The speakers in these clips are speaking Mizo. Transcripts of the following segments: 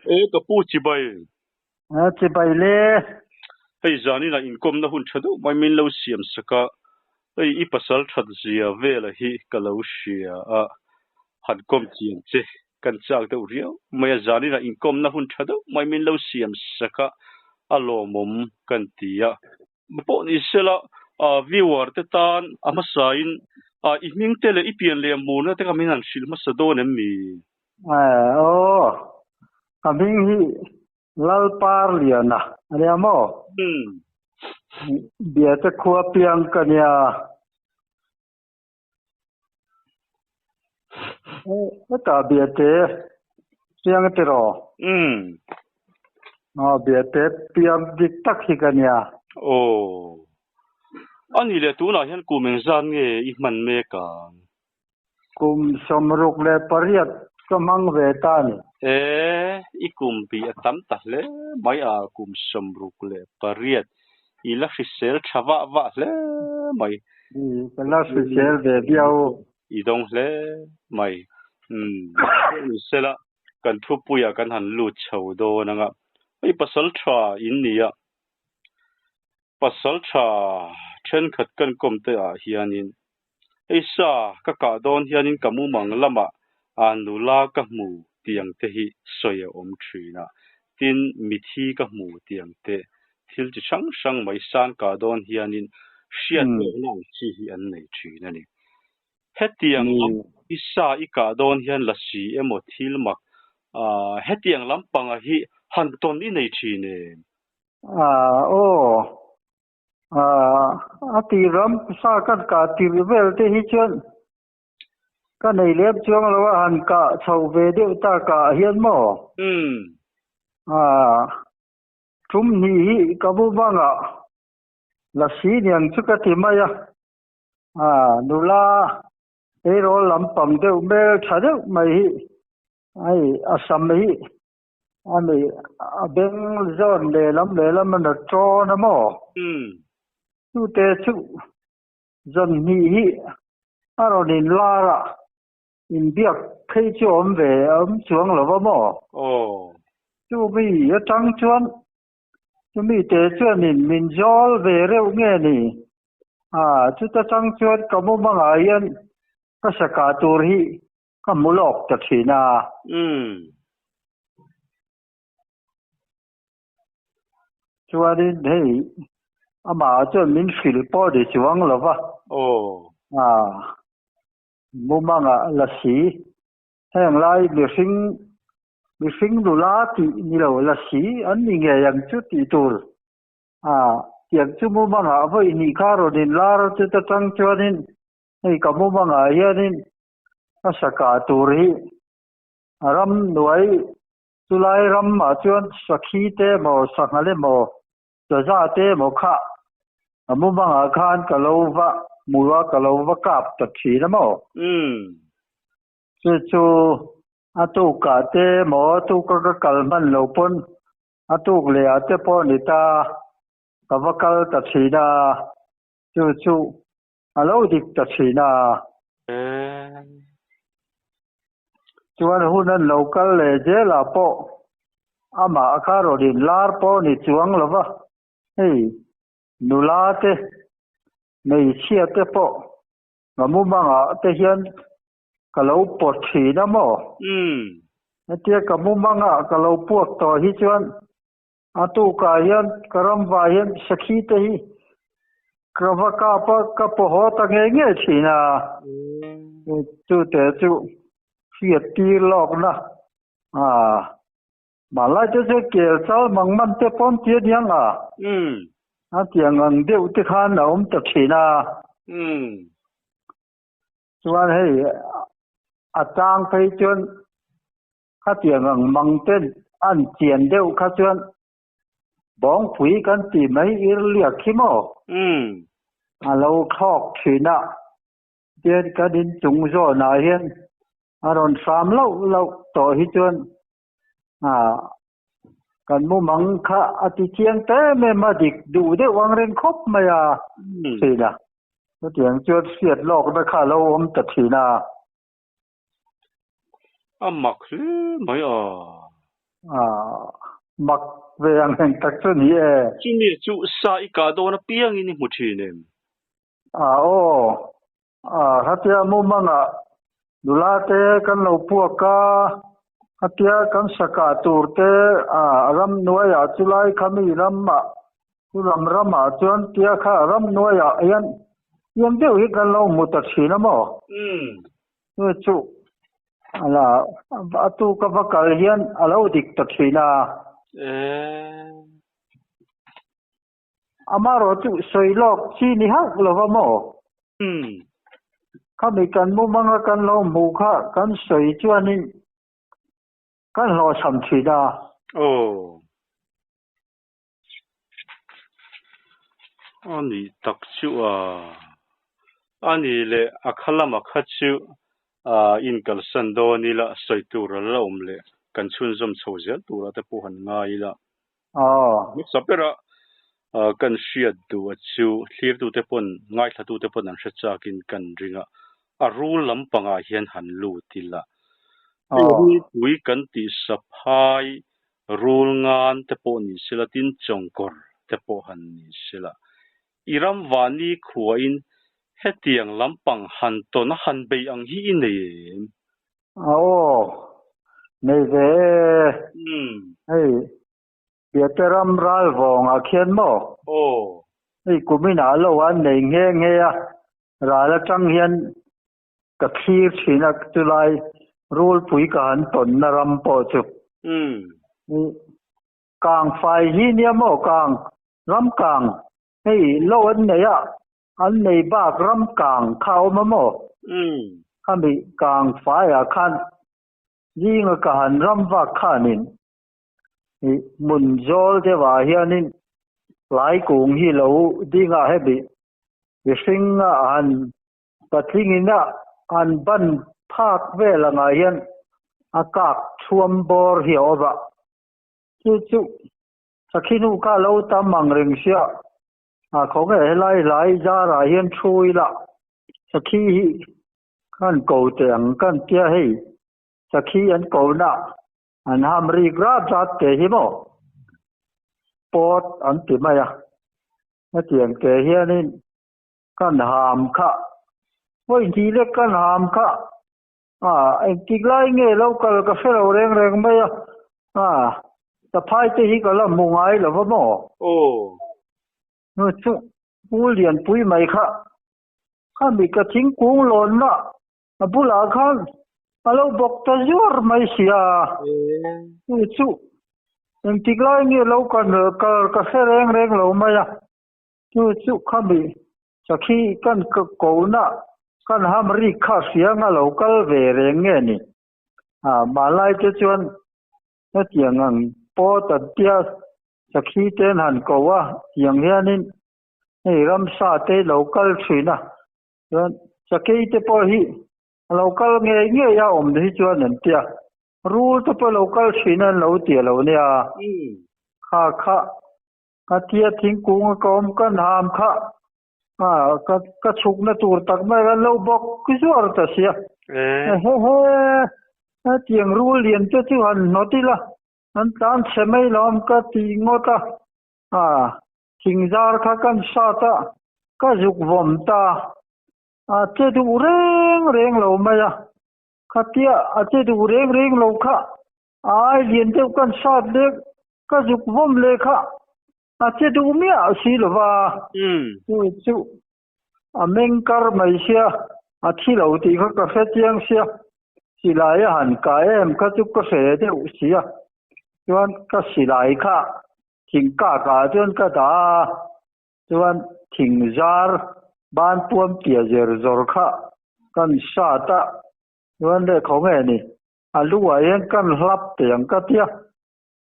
E ka pu chibai. A chibai le. Hei zanin ah inkawmna hun tha deuh mai min lo siam sak a, hei i pasal that zia vela hi ka lo hria a, han kawm chiang che kan chak deuh riau mai a, zanin ah inkawmna hun tha deuh mai min lo siam sak a, a lawmawm kan ti a. Pawh ni sela viewer te tan a hmasa in i hming te leh i pian leh murna te kha min han hrilh hmasa dawn em mi? Aw, ka hming hi Lalparliana a nia maw? Biate khua piang ka nia. Hetah Biate piang a ti rawh. Aw Biate piang dik tak hi ka nia. Aw. A nih leh tunah hian kum engzat nge i hman mek ang? Kum 68 ka hmang ve ta a ni. E, i kum bih a tam ta hle mai a, kum 68 i la hrisel tha vah vah hle mai. Ka la hrisel ve viau. I dawng hle mai. Umm, sela kan thupuiah kan han lut chho dawn anga, hei pasal tha in nia. Pasal tha thenkhat kan kawm te ah hianin hei sa ka kah dawn hianin ka mumang lamah a nula ka hmu tiang te hi sawi a awm thin a, tin mithi ka hmu tiang te thil chi hrang hrang mai san kah dawn hianin hriat lohna ang chi hi an nei thin a ni. Hetiang lam hi sa i kah dawn hian lasi emaw thil mak hetiang lampanga hi han tawn i nei thin em? Aw, a ti ram sa kan kah tirh vel te hi chuan ka nei lem chuang lo a, han kah chho ve deuh tak ah hian maw? Tum hnih hi ka bu bangah lasi niang chu ka ti mai a, nula eirawl lampang deuh hmel tha deuh mai hi hei a sam hi A ni, a beng zawn lehlam lehlam a na ṭawn a maw? Chute chu zan hnih hi a rawn inlar a, inbiak phei chu a awm ve a awm chuang lo va maw? Chu mi aṭang chuan chu mite chuanin min zawl ve reuh nge ni? Chuta ṭang chuan ka mumangah hian ka sakah tur hi Ka hmu lawk ta thin a. Chuanin hei amah chuan min hrilh pawh ni chuang lo va. Mumanga lasi heng lai mihring mihring nula tih ni lo lasi an ni ngei ang chu tih tur. Tiang chu mumanga vawi hnih kha rawn inlar a chuta tang chuanin hei ka mumangah hianin A sakah tur hi a ram hnuai chulai ramah chuan sakhi te emaw sanghal emaw chaza te emaw kha a mumangah khan ka lo va hmu a ka lo va kap ta thin a maw? Chu chu a tukah te emaw a tuka ka kal hman lo pawn a tuk leh ah te pawh ni ta ka va kal ta thin a chu chu A lo dik ta thin a. Chuan hun an lo kal leh zelah pawh amah kha rawn inlar pawh ni chuang lo va, hei nula te, hmeichhia te pawh ka mumangah te hian ka lo pawt thin a maw? Hetia ka mumangah ka lo puak tawh hi chuan A tukah hian ka ramvah hian sakhi te hi ka va kap a, ka paw haw ta ngei ngei thin a. Chute chu hriat tir lawkna a hmanlai te chu kel chal mang man te pawn ti a niang a. A tiang ang deuh te khan a awm ta thin a. Chuan hei a chang phei chuan Khatiang ang mang ten an chian deuh kha chuan bawngpui kan ti mai ir liak khi maw? A lo thlawk thin a, tian kan inchung zawnah hian a rawn hram loh loh tawh hi chuan kan mumang kha a ti chiang ta em em a, dik duh deuh ang reng khawp mai a thin a. Chutiang chuan hriat lawkna kha a lo awm ta thin a. A mak hle mai a. Mak ve ang reng tak chu ni e. Chumi chu sa i kah dawn apiangin i hmu thin em? A aw, a hatia mumangah nula te kan lo puak a, hatia kan sa kah tur te a ramhnuaiah chulai khami ramah chu lam ramah chuan tia kha ramhnuaiah hian piang deuh hi kan lo hmu ta thin a maw? Chu chu ala a tu ka va kal hian a lo dik ta thin a. Amarawh chu sawi lawk chi ni hauh lo va maw? Khami kan mumanga kan lo hmuh kha kan sawi chuanin kan hlawhchham thin a. Aw. A nih tak chu a, a nih leh a kha lama kha chu a inkalsan dawn ila sawi tur a la awm leh kan chhunzawm chho zel tura te pawh han ngai ila. Hmasa bera kan hriat duh a chu thlirtute pawn ngaithlatute pawn an hre chakin kan ring a, a rul lampangah hian han lut ila. Hei rulpui kan tih saphai Rul ngan te pawh ni sela, tin chawngkawr te pawh han ni sela. I ram vani khuain hetiang lampang han tawn a han bei ang hi i nei em? Aw, nei ve e. Hei, Biate ram ral vawngah khian maw? Aw. Hei kuminah lo an nei nghe nghe a, ral atang hian Ka thlir thin a, chulai rulpui ka han tawnna ram pawh chu. Kang fai hi nia maw kang, ram kang, hei lo an nei a, an nei bak ram kang kha a awm a maw? Khami kang faiah khan zinga ka han ram vak khanin hmun zawl deuhah hianin lai kung hi lo ding a hemi mihringa han Patling ina an ban phak vel angah hian a kak chhuam bawr hi a awm a, chu chu sakhi hnu kha a lo tam ang reng sia, a khawnge helai hlai zarah hian thu ila sakhi hi kan ko teh ang kan tia hei sakhi an ko na an ham rik rat rat teh hi maw pawt an ti mai a, hetiang teh hianin Kan ham kha, vawi hnih lek kan ham kha, a engtik lai nge lo kal ka hre lo reng reng mai a, a saphai te hi ka la hmu ngai lo va maw? Aw. Nu chu Pu Lianpui mai kha, khami ka thingkung lawnna a bulah khan a lo bawk ta zuar mai sia. Nu chu engtik lai nge lo kal ka hre reng reng lo mai a. Chu chu khami sakhi kan kohna kan ham rik kha hriang a lo kal ve reng nge ni? A hmanlai te chuan hetiang ang pawt an tia sakhi ten han ko a tiang hianin hei ramsa te lo kal thin a, chuan sakei te pawh hi a lo kal ngei ngei a awm hi chuan an tia rul te pawh lo kal thin an lo ti a lo nia kha kha Ka tia thingkung a ka awm kan ham kha a ka ka chhukna tur tak mai an lo bawk zuar ta sia. He he hetiang rul lian te chu han hnawt ila an tlan chhe mai lo awm ka ti ngawt a, a thingzar kha kan sat a ka zuk vawm ta a che duh reng reng lo mai a, khatia a che duh reng reng lo kha ai lian deuh kan sat lek Ka zuk vawm leh kha a che duh miah si lo va, chu chu a meng kar mai sia, a thi lo tih kha ka hre chiang sia, silai a han kai em kha chu ka hre deuh sia, chuan ka silai kha thing kak ah chuan ka dah a, chuan thing zar ban puam tia zer zawr kha kan sat a, chuan leh khawnge ni a lu ah hian kan hlap teh ang ka tia.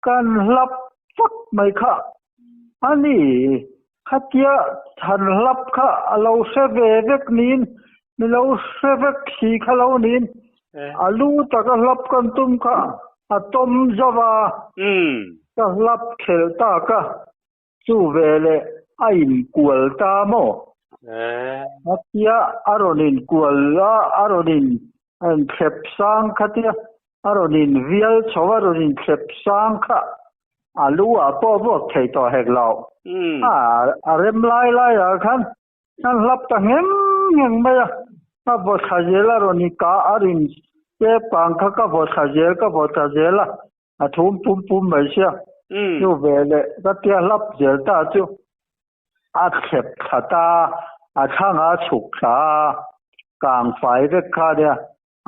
Kan hlap fak mai kha a ni. Khatia han hlap kha a lo hre ve vek niin, mi lo hre vek si kha lo niin, a lu taka hlap kan tum kha a tawm zo va, ka hlap khelh tak a, chu veleh a inkual ta maw? Khatia a rawn inkual a, a rawn in thlep sang khatia a rawn invial chho a rawn inthlep sang kha. A lu ah pawh vuak thei tawh hek lo. A a rem lai lai ah khan an hlap ta ngheng ngheng mai a. Ka vaw thla zel a rawn i kah a rin che pang kha ka vaw thla zel ka vaw thla zel a, a thum pum pum mai sia. Chu veleh ka tia hlap zel ta chu a thlep thla ta, a thlangah a chhuk thla a, kang fai vek kha nia.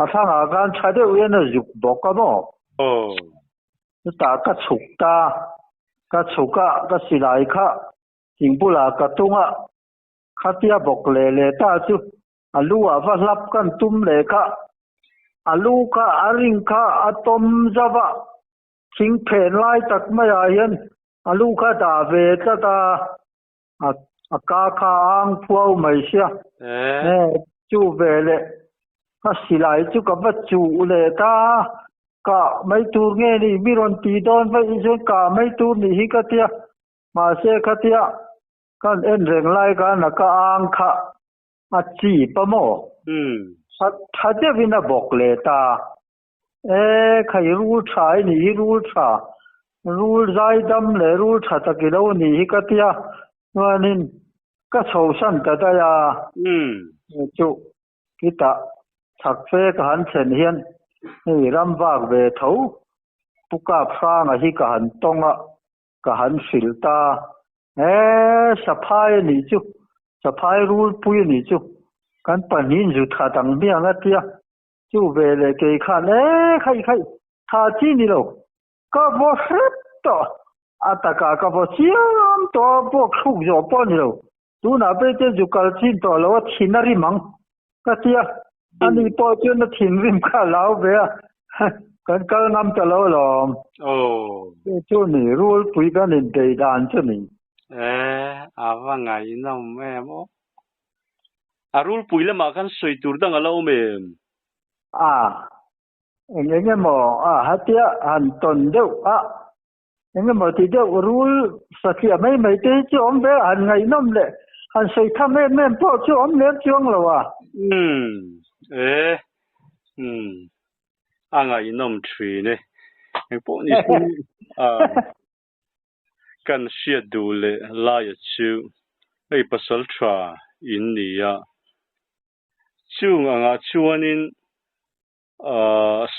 A thlangah khan tha deuh hian a zuk bawk a maw? Aw. Chutah ka chhuk ta, ka chhuk a, ka silai kha thing bulah ka tung a, khatia bawk leh leh ta chu a lu ah va hlap kan tum leh kha, a lu kha a ring kha a tawm zauh a, thing phen lai tak maiah hian a lu kha dah ve tlat a, a a ka kha a ang phuau mai sia. E. Chu ve leh ka silai chu ka va chuh leh ta a, kah mai tur nge ni mi rawn ti dawn vaih chuan kah mai tur nih hi ka tia, mahse khatia kan en reng lai khan a ka ang kha a chip a maw? Tha tha deuhin a bawk leh ta. E, khai rul tha i nih hi rul tha, rul zai dam leh rul tha tak i lo nih hi ka tia, chuanin ka chhosan ta daih a. Chu kitah chhak fe ka han thlen hian hei ram vak ve tho Pu Kap Hranga hi ka han tawng a, ka han hrilh ta. E, saphai a nih chu, saphai rulpui a nih chu, kan pahnihin zu that ang hmiang a tia. Chu ve leh kei khan e khaih khaih tha chi ni lo, ka vaw hrep tawh, a takah ka vaw chiam tawh a, vuak thluk zawh pawh a ni lo, tunah phei chuan zu kal chin tawh lo a thin a rim ang ka tia, ani pawh chuan a thinrim kha a lau ve a, kan kal ngam ta lo alawm. Aw. Chu chu ni, rulpui kan inbei dan chu ni. E, a va ngaihnawm em aw. A rulpui lamah khan sawi tur dang a la awm em? A, eng eng emaw a hatia han tawn deuh a, eng emaw ti deuh rul satliah mai mai te hi chu awm ve a, han ngaihnawm leh han sawi tham em em pawh chu awm lem chuang lo a. Umm, e, umm, a ngaihnawm thin e. Engpawh ni se, a. Kan hriat duh leh laia chu hei pasal tha in ni a, chung angah chuanin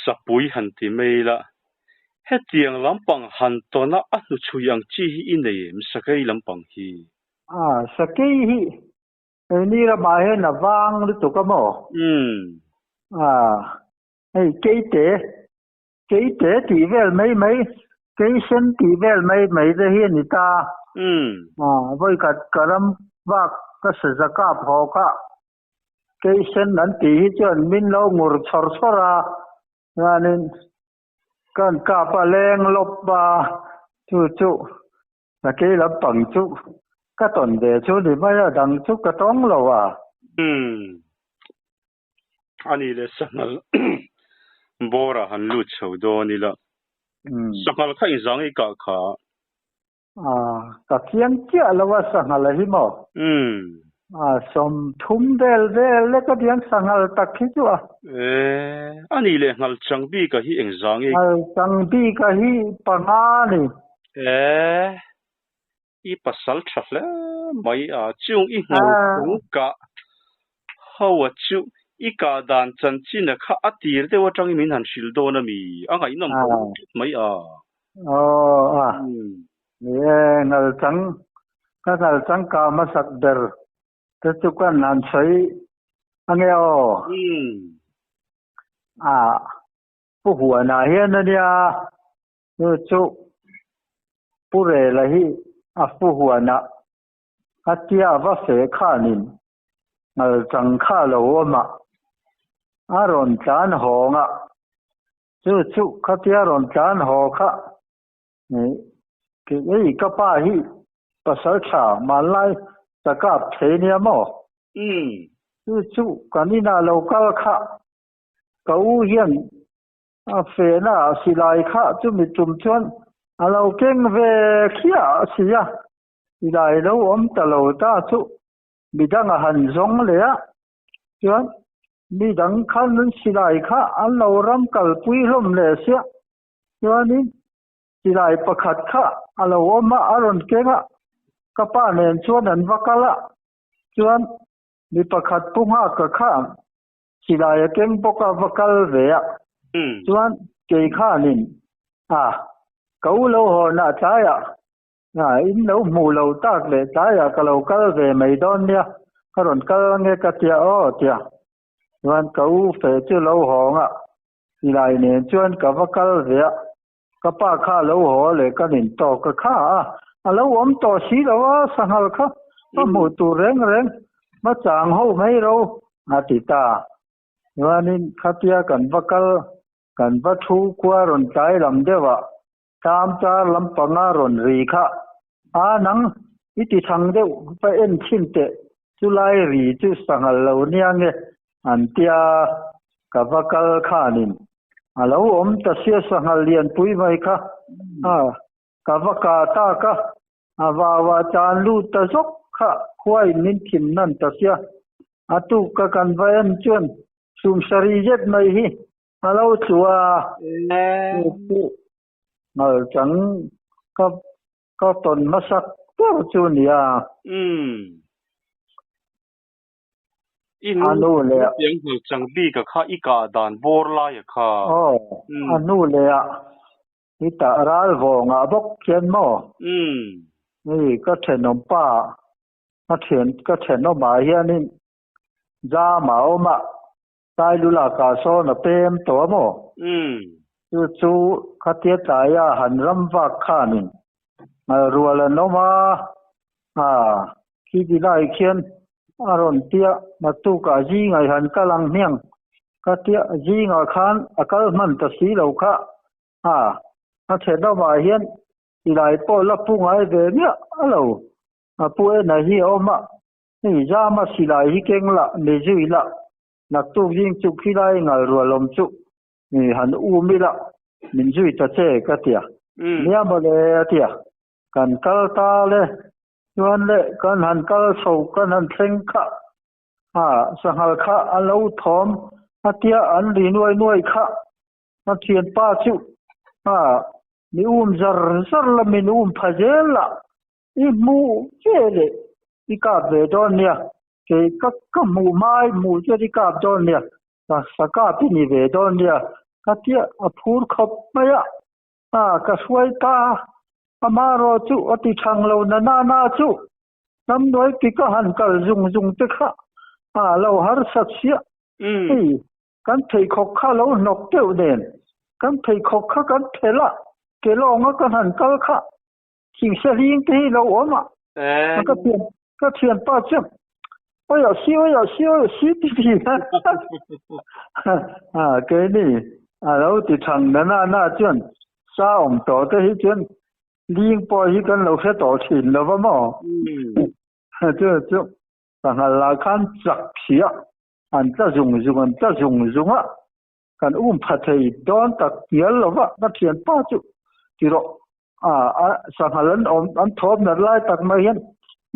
sapui han ti mai ila, hetiang lampang han tawna a hnuchhui ang chi hi i nei em sakei lampang hi? A, sakei hi keini ramah hian a vang lutuk a maw? Umm. A, hei keite Keite tih vel mai mai, keisen tih vel mai mai te hi a ni ta. Vawikhat ka ram vak ka saza kap haw kha keisen an tih hi chuan min lo ngur chawr chawr a, chuanin kan kap a leng lawp a, chu chu ka kei lampang chu ka tawn ve chu ni mai a, dang chu ka tawng lo a. Ani leh sanghal bawr ah han lut chho dawn ila. Sanghal kha inzang i kah kha. A, ka chiang chiah lo a sanghal a hi maw? A, 30 vel vel lek a diang sanghal tak hi chu a. E, ani leh nghal chang bik a hi engzang i. Nghal chang bik a hi panga a ni. E, I pasal tha hle mai a, chung i hmuh chung kah ho a chu i kah dan chanchin a kha a tir deuh atangin min han hrilh dawn a mi? A ngaihnawm tawh lutuk mai a. Aw a, ni e, ngal chang, ka ngal chang kah hmasak ber te chu kan han sawi ange aw. A, Pu Huana hian a nia, Chu chu Pu Rela hi a fu huanah a tia va fe khanin ngal chang kha lo awm a, a rawn tlan hawng a, chu chu khatia rawn tlan haw kha hei ka pa hi pasal tha hmanlai ka kap thei nia maw? Chu chu kan inah lo kal kha ka u hian A fehna ah silai kha chumi tum chuan a lo keng ve khiah a si a, silai lo awm ta lo ta chu midang a han zawng leh a, chuan midang khan an silai kha an lo ram kalpui hlawm leh sia, chuanin. Silai pakhat kha a lo awm a, a rawn keng a, ka pa nen chuan an va kal a, chuan mi pakhat pu nghak ka kha silai a keng bawk a va kal ve a, chuan kei khanin a ka u lo hawn ah tlaiah a in lo hmuh lo tak leh tlaiah ka lo kal ve mai dawn nia, ka rawn kal ange ka tia aw tia, chuan ka u feh chu lo hawng a, silai nen chuan ka va kal ve a, Ka pa kha a lo haw leh kan in tawk a kha a, a lo awm tawh si lo a, sanghal kha a hmuh tur reng reng hmachang ho mai ro a ti ta. Chuanin khatia kan va kal, kan va thu khua rawn tlai lam deuh ah tlam char lampanga rawn ri kha a nang i ti thang deuh va en chhin teh chulai ri chu sanghal lo nia nge an tia ka va kal khanin A lo awm ta sia sanghal lianpui mai kha a ka va ka tak a, a vau ah tan lut ta zawk kha khuain min thim nan ta sia. A tuk ka kan va en chuan sumsari zet mai hi a lo tlu a, chu chu ngalchang ka ka tawn hmasak ber chu nia. Umm. I A nu leh a. Piang hmel chang bik a kha i kah dan bawr lai a kha. Aw, a hnu leh a i tah ral vawng ah bawk khian maw? Hei ka thenawm pa ka thian ka thenawm ah hianin jam a awm a, Sailula kah sawn a pem tawh a maw? Chu chu khatia tlaia han ram vak khanin rual an awm a, aa khi ti lai khian a rawn tia naktukah zingah i han kal ang hmiang ka tia zingah khan a kal hman ta si lo kha aa a thenawmah hian silai pawh la pu ngai ve miah lo a pu enah hi a awm a, hei zama silai hi keng lah mi zui lah naktuk zing chu khilai ngal rual awm chu i han um ila min zui ta che ka tia nia mawle a tia. Kan kal ta le, chuan le kan han kal chho kan han thleng kha a sanghal kha a lo thawm a tia an ri nuai nuai kha a thianpa chu a mi um zar zar la min um pha zel la i hmuh ve leh i kap ve dawn nia kei ka ka hmuh hmai hmuh chuan i kap dawn nia ka sa kap i ni ve dawn nia ka tia a phur khawp mai a. A, ka hruai ta a, amarawh chu a ti thang lo na na na chu ramhnuai pik a han kal zung zung te kha a lo harsat siah. Hei, kan pheikhawk kha lo hnawk deuh nen, kan pheikhawk kha kan phelh a, ke lawnga kan han kal kha thingse hling te hi lo awm a, ka thian ka thianpa chuan Awi si awi si awi si ti ti a keini a lo ti thang na na na chuan sa awm tawh te hi chuan ling pawh hi kan lo hre tawh thin lo va maw chu chu sanghal lah khan chak si a an tla zung zung an tla zung zung a kan um pha thei dawn tak ngial lo va ka thianpa chu ti rawh a sanghal an awm an thawm nat lai tak mai hian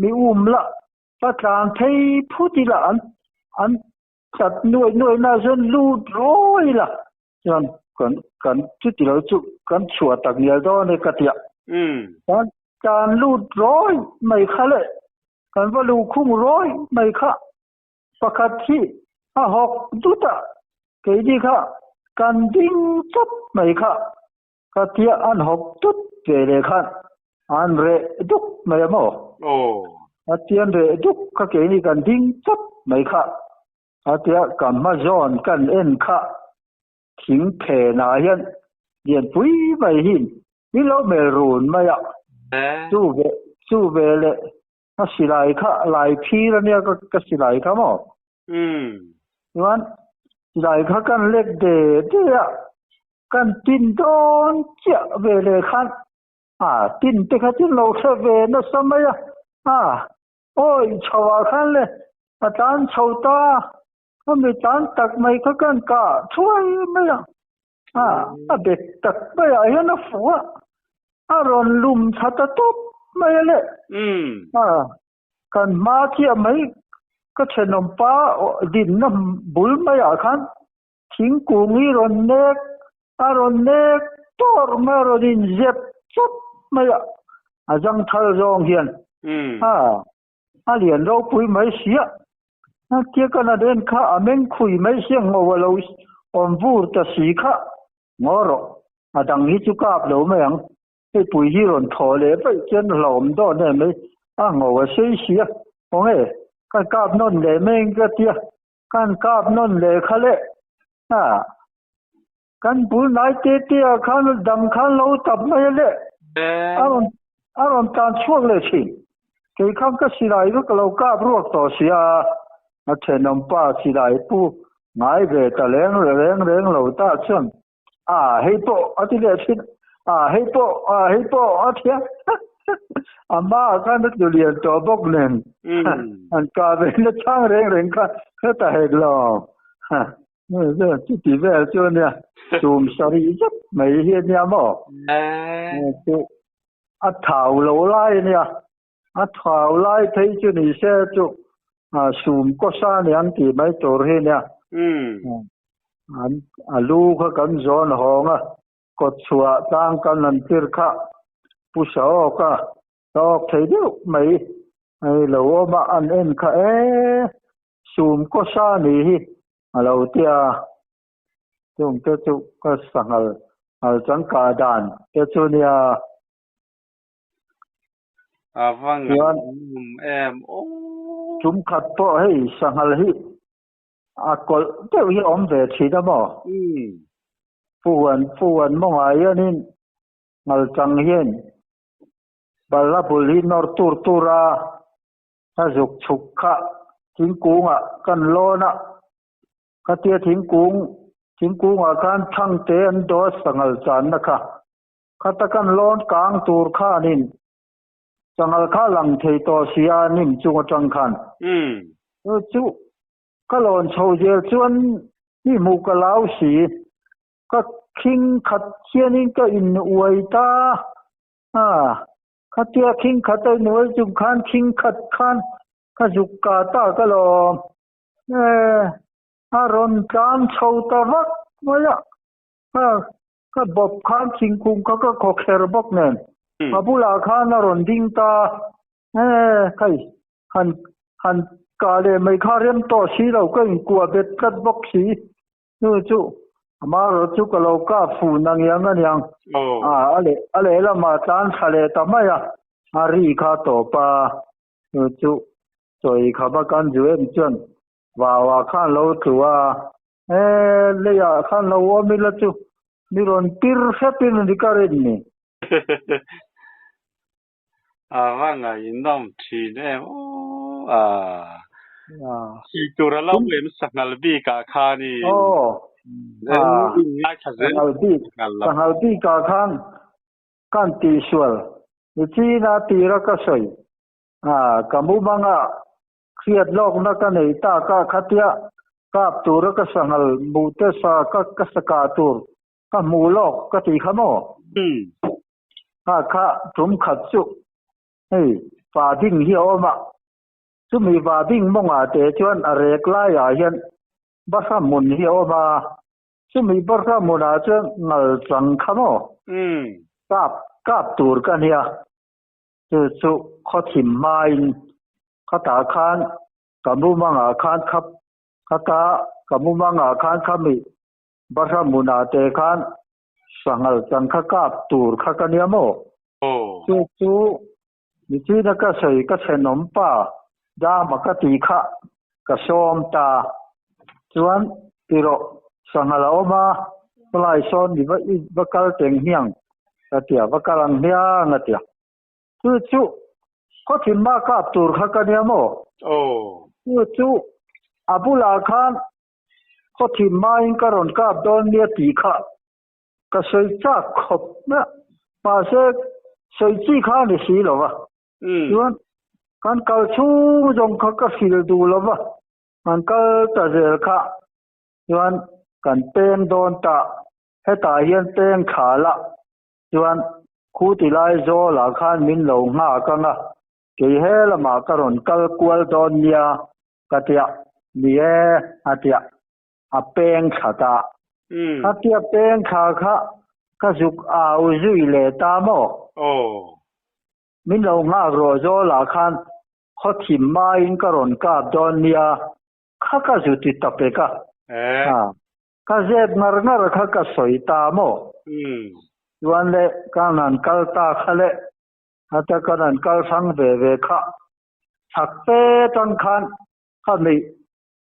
mi um lah Ka tlan phei phut ila an an tlat nuai nuai na chuan lut rawi ila chuan kan kan chuti lo chu kan chhuah tak ngial dawn e ka tia. Kan tlan lut rawi mai kha le kan va luhkhung rawi mai kha pakhat hi a hawk dut a keini kha kan ding chawp mai kha ka tia an hawk tut ve leh khan an reh duk mai a maw? Aw. A tia an reh duk kha keini kan ding chawp mai kha. A tia ka hma zawn kan en kha thing phenah hian lianpui mai hi min lo mel run mai a. Chu ve chu ve leh ka silai kha lai phir a nia ka silai kha maw? Chuan silai kha kan lek de de a. Kan tin dawn chiah ve leh khan a tin te kha chu lo hre ve nasa mai a, a awi chho ah khan le a tlan chho ta a mi tlan tak mai kha kan kah thuai mai a, a a bet tak mai ah hian a fuh a, a rawn lum tha ta tawp mai a le, a kan hma chiah mai ka thenawm pa dinna bul mai ah khan Thingkung hi rawn nek, a rawn nek tawr mai, a rawn inzep chawp mai a, a zangthal zawng hian a a lian ropui mai sia. Tia kan han en kha a meng khui mai sia ngo a lo awm vur ta si kha. Ngaw rawh, a dang hi chu kap lo mai ang. Hei pui hi rawn thaw leh vaih chuan hlauhawm dawn em mai, a ngo a sei sia. Khawnge, kan kap nawn leh mai ang ka tia, kan kap nawn leh kha le. A, kan bul hnai te te ah khan dang khan lo tap mai a le. A rawn a rawn tlan chhuak leh thin. Kei khan ka silai vek ka lo kap ruak tawh sia, a thenawm pa silai pu ngai ve ta leng reng reng lo ta chuan A hei pawh a ti leh thin a hei pawh a hei pawh a ti a a hmaah khan a tlu lian tawh bawk nen an kah ve na chang reng reng kha hre ta hek lo chuti vel chu ania tum sarih zet mai hi ania maw chu a thau lo lai ania a thau lai phei chu ni se chu sum kawsa aniang tih mai tur hi ania An a lu kha kan zawn hawng a, kawt chhuah tlang kan han tir kha Pu Saawka tawk thei deuh mai hei lo awm a, an en kha e sum kawsa ni hi a lo ti a, chung te chu ka sanghal nghal changkah dan te chu nia. A va ngaihnawm em aw. Tum khat pawh hei sanghal hi A kawlh deuh hi a awm ve thin a maw? Fuan fuan mawngah hianin ngalchang hian balhla bul hi nawr tur tur a, a zuk chhuk kha thingkungah kan lawn a, khatia thingkung thingkungah khan thangte an dawt sa ngalchanna kha khata kan lawn kang tur khanin Sanghal kha lang thei tawh si a nim chung atang khan. Chu chu ka lawn chho zel chuan mi hmuh ka lau si. Ka khing khat hianin ka in uai ta a, khatia khing khat a in uai chung khan khing khat khan ka zuk ka ta ka lawm. E, a rawn tlan chho ta vak mai a, Ka bawp khan thingkung kha ka khaw kher bawk nen a bulah khan a rawn ding ta e hei han han kah leh mai kha rem tawh si lo ka inkuah bet tlat bawk si chu chu amaherawh chu ka lo kap fuh na ngiang a niang a a leh a lehlamah tlan thla leh ta mai a a ri kha tawp a chu chu chawi khama kan zu em chuan vau ah khan lo tlu a. He leiah khan lo awm ila chu mi rawn tir hrep in ni ka rin ni. A va ngaihnawm thin em aw a. Sawi tur a lo lem sanghal bik ah khan i ngaithla zel sanghal lam. Sanghal bik ah khan kan tihsual ni chin a tira ka sawi a ka mumang ah Hriat lawkna ka nei tak a, khatia kap tura ka sanghal hmuh te sa ka ka sa kah tur ka hmuh lawk ka tih kha maw? Kha kha tum khat chu hei va ding hi a awm a, chumi va ding mawngah te chuan a rek laiah hian bahra hmun hi a awm a, chumi bahra hmunah chuan ngal chang kha maw? Kap kap tur ka nia. Chu chu khawthim hmain khatah khan ka mumangah khan khap khata ka mumangah khan khami Bahra hmunah te khan sanghal chang kha kap tur kha ka nia maw? Chu chu nichina ka sawi ka thenawm pa Dama ka tih kha ka sawm ta chuan tirawh sanghal a awm a, khawlai sawn i va i va kal teng hmiang ka ti a, va kal ang hmiang a ti a. Chu chu khawthim hma kap tur kha ka nia maw? Chu chu a bulah khan khawthim hmain ka rawn kap dawn nia tih kha ka sawi chak khawp mai a, mahse sawi chi kha a ni si lo va. Chuan kan kal chhung zawng kha ka hrilh duh lo va, kan kal ta zel kha chuan kan peng dawn ta, hetah hian peng thla la chuan khu ti lai zawlah khan min lo nghak ang a, kei he lamah ka rawn kal kual dawn nia ka tia, ni e a tia, a peng thla ta. Khatia peng thla kha. Ka zuk au zui leh ta maw? Aw. Min lo nghak rawh zawlah khan khaw thim maiin ka rawn kap dawn nia, kha ka zu ti ta pek a. Eh. A, ka zep ngar ngar kha ka sawi ta maw? Umm. Chuan le, kan han kal ta kha le, heta kan han kal hrang ve ve kha, chhak fe tang khan ka nuih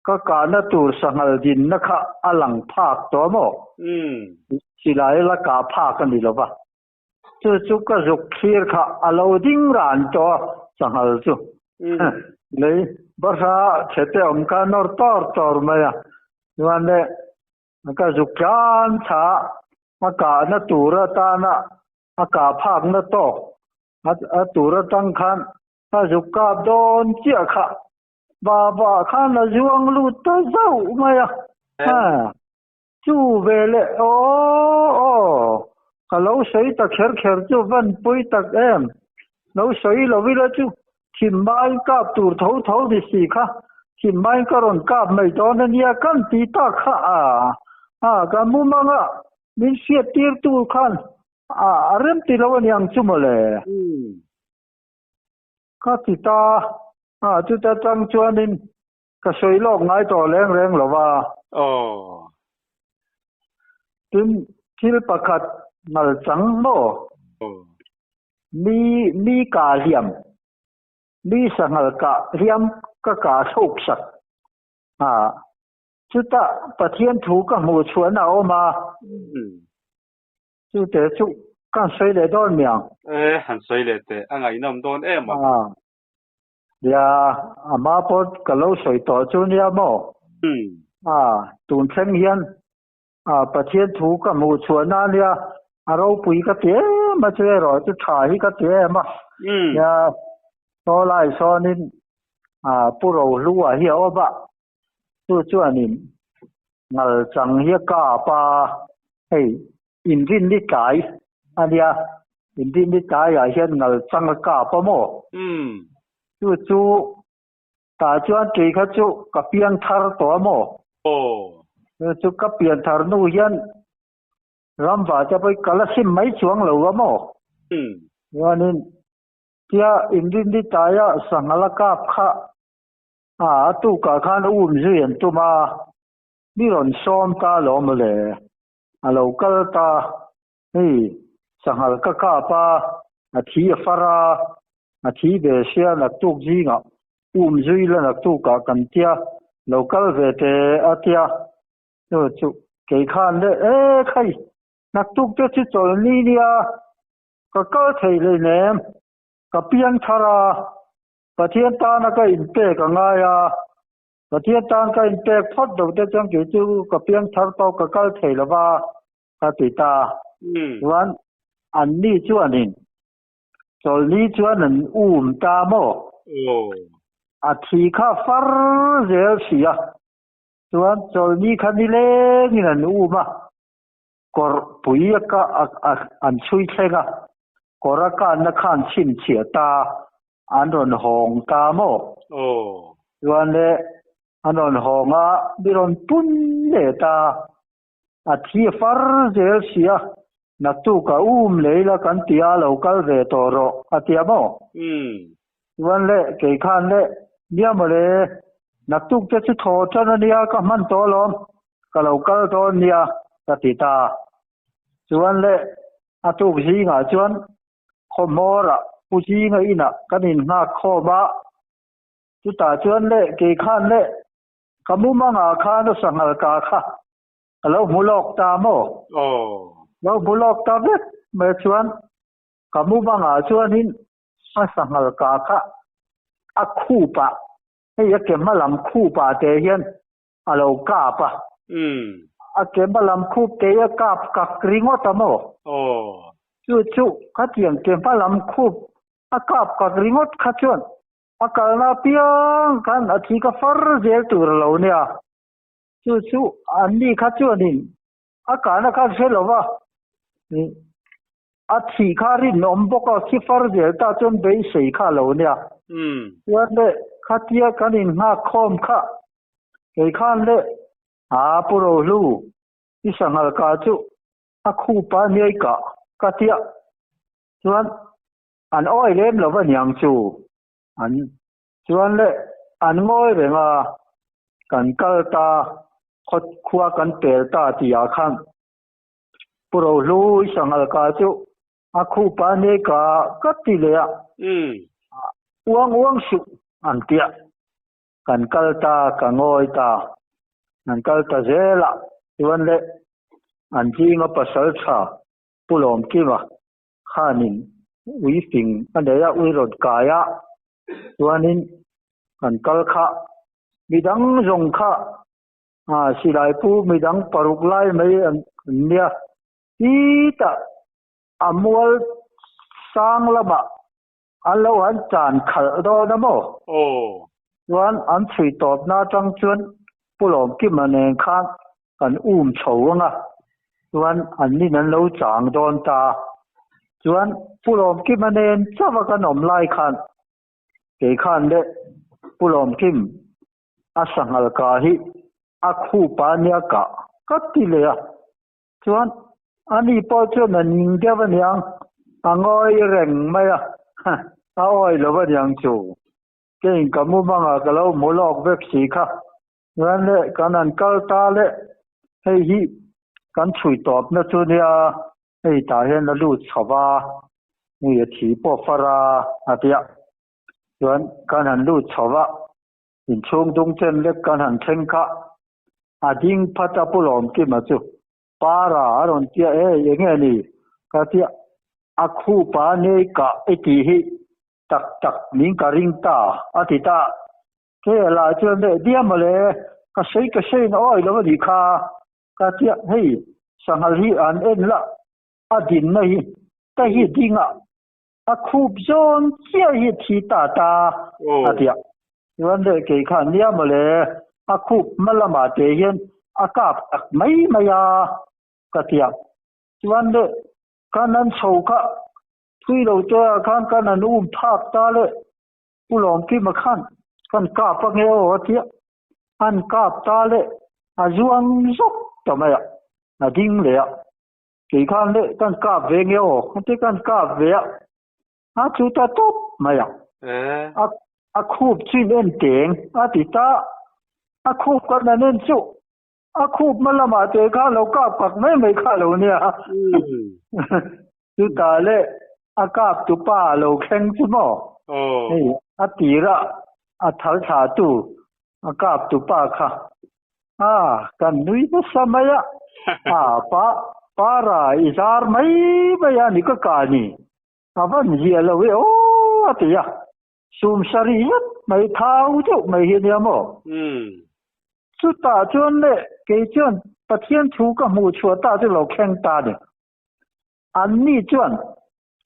Ka kahna tur sanghal dinna kha a lang phak tawh maw? Silai la kah phak a ni lo va. Chu chu ka zuk thlir kha a lo ding ran tawh a, sanghal chu. Lei bahra chhete awm kha a nawr tawr tawr mai a. Chuan le ka zuk tlan chha a kahna tur atana a kah phakna tawk a tur atang khan ka zuk kap dawn chiah kha Baba khan a zuang lut ta zauh mai a, ha, chu ve le, aw, aw, ka lo sawi ta kher kher chu van pawi tak em, lo sawi lo ila chu thim maiin kap tur tho tho ni si kha, thim maiin ka rawn kap mai dawn a nia kan ti tak kha a, ha, ka mumang a, min hriat tir tu khan a rem ti lo a niang chu mawle. Ka ti ta a, chuta tang chuanin ka sawi lawk ngai tawh reng reng lo va. Aw. Tin, thil pakhat ngal chang maw? Aw. Mi, mi kah hliam, mi sanghal kah hliam ka kah thluk sak a, chuta Pathian thu ka hmuh chhuahna a awm a. Chute chu kan sawi leh dawn mi ang. E, han sawi leh teh, a ngaihnawm dawn em a. A, nia, a hma pawh ka lo sawi tawh chu nia maw? A, tun thleng hian a Pathian thu ka hmuh chhuah na nia, a ropui ka ti em a, chu erawh chu tha hi ka ti em a. Nia, saw lai sawnin a Pu Rohlua hi a awm a, Chu chuanin ngal chang hi a kap a, hei inrinni tlai a nia, inrinni tlaiah hian ngal chang a kap a maw? Chu chu tah chuan kei kha chu ka piang thar tawh a maw? Chu chu ka pian thar hnu hian ramva te pawh hi ka la sim mai chuang lo a maw? Chuanin tia inrinni tlaia sangha la kap kha A, a tukah khan um zui an tum a, mi rawn sawm ta lo mawle, a lo kal ta, hei sanghal ka kap a, a thi a far a, a thi ve sia naktuk zingah um zui la naktukah kan tia, lo kal ve teh a tia, chu chu kei khan le e khai, naktuk te chu chawlhni nia, ka kal thei hleinem, ka piang thar a, Pathian tana ka inpek a ngai a, Pathian tan ka inpek phawt lo te chuan kei chu ka piang thar pawh ka kal thei lo va, ka ti ta. Chuan anni chuanin chawlhni chuan an um ta maw? A thi kha far zel si a, chuan chawlhni kha nilengin an um a, kawr pui a ka an chhui thleng a, kawr a kanna khan chhinchhiah ta an rawn hawng ta maw? Chuan le an rawn hawng a, mi rawn pun leh ta, a thi a far zel si a, naktukah um lei la kan ti a, lo kal ve tawh rawh a ti a maw? Chuan le kei khan le nia mawle, naktuk te chu thaw tan a nia ka hman tawh alawm, ka lo kal dawn nia ka ti ta. Chuan le a tuk zingah chuan khawhmawrah Pu Zinga inah kan innghak khawm a, chutah chuan le kei khan le ka mumangah khan a sanghal ka kha ka lo hmu lawk ta maw? Lo hmu lawk ta vek mai chuan ka mumangah chuanin a sanghal ka kha a khupah hei a ke hma lam khupah te hian a lo kap a. A ke hma lam khup te hi a kap kak ringawt a maw? Chu chu khatiang ke hma lam khup a kap kak ringawt kha chuan a kalna apiang khan a thi ka far zel tur a lo nia. Chu chu anni kha chuanin a kahna kha hre lo va, a thih kha rinawm bawk a, thi far zel ta chuan beisei kha a lo nia. Chuan le khatia kan innghak khawm kha kei khan le a Pu Rohlu i sanghal ka chu. A khupa niai kah ka tia chuan an awi lem lo aniang chu an chuan le an ngawi reng a, kan kal ta khaw khua kan pel ta tih ah khan Pu Rohlui sanghal ka chu a khupa niai kah ka ti leh a, uang uang suh an tia. Kan kal ta, ka ngawi ta. An kal ta zel a, chuan le an zinga pasal tha Pu Lawmkima khanin ui fing a nei a, ui rawn kai a, chuanin kan kal kha midang zawng kha silai pu midang paruk lai mai an nia, titah a mual sang lamah An lo han chan khalh dawn a maw? Aw. Chuan an chhui tawpna atang chuan Pu Lawmkima nen khan kan um chho ang a, chuan an nin an lo chang dawn ta. Chuan Pu Lawmkima nen chauh a kan awm lai khan kei khan le Pu Lawmkim a sanghal kah hi a khupa nia kah ka ti leh a. Chuan ani pawh chuan a ning deuh aniang, a ngawi reng mai a, a awi lo aniang chu. Keiin ka mumangah ka lo hmu lawk vek si kha. Chuan le kan han kal ta le, hei hi kan chhui tawpna chu nia, hei tah hian a lut chho va, hei a thi pawh far a, a ti a. Chuan kan han lut chho va, inchhung dung chen lek kan han thleng kha, A ding phat a Pu Lawmkima chu Para a rawn tia e, enge a ni? Ka tia, a khupa nei kah i tih hi tak tak min ka ring ta a ti ta. Ke lah chuan leh diam mawle, ka sawi ka sawi in awi lo a nih kha. Ka tia, hei sanghal hi an en la, a dinna hi ka hi ding a, a khup zawn chiah hi thi ta ta a tia. Chuan leh kei khan nia mawle, a khup hma lamah te hian a kap tak mai mai a ka tia. Chuan leh kan an chho kha thui lo te ah khan kan an um phak ta le Pu Lawmkima khan kan kap ange aw a tia. An kap ta le a zuang zawk ta mai a, a ding leh a. Kei khan le kan kap ve nge aw ka ti kan kap ve a, a chu ta tawp mai a. A a khup chin en teng a ti ta, a khup kan han en chu a khup hma lamah te kha lo kap kak mai mai kha lo nia. Chutah le a kap tu pa lo thleng chu maw? Hei a tirah a thal thlah tu a kap tu pa kha a kan nui nasa mai a, a pa para i zar mai mai a ni ka ka ni a van zia lo e aw a ti a, sum sarih zet mai thau deuh mai hi ania maw? Chutah chuan le kei chuan Pathian thu ka hmuh chhuah ta chu lo thleng ta ni. Anni chuan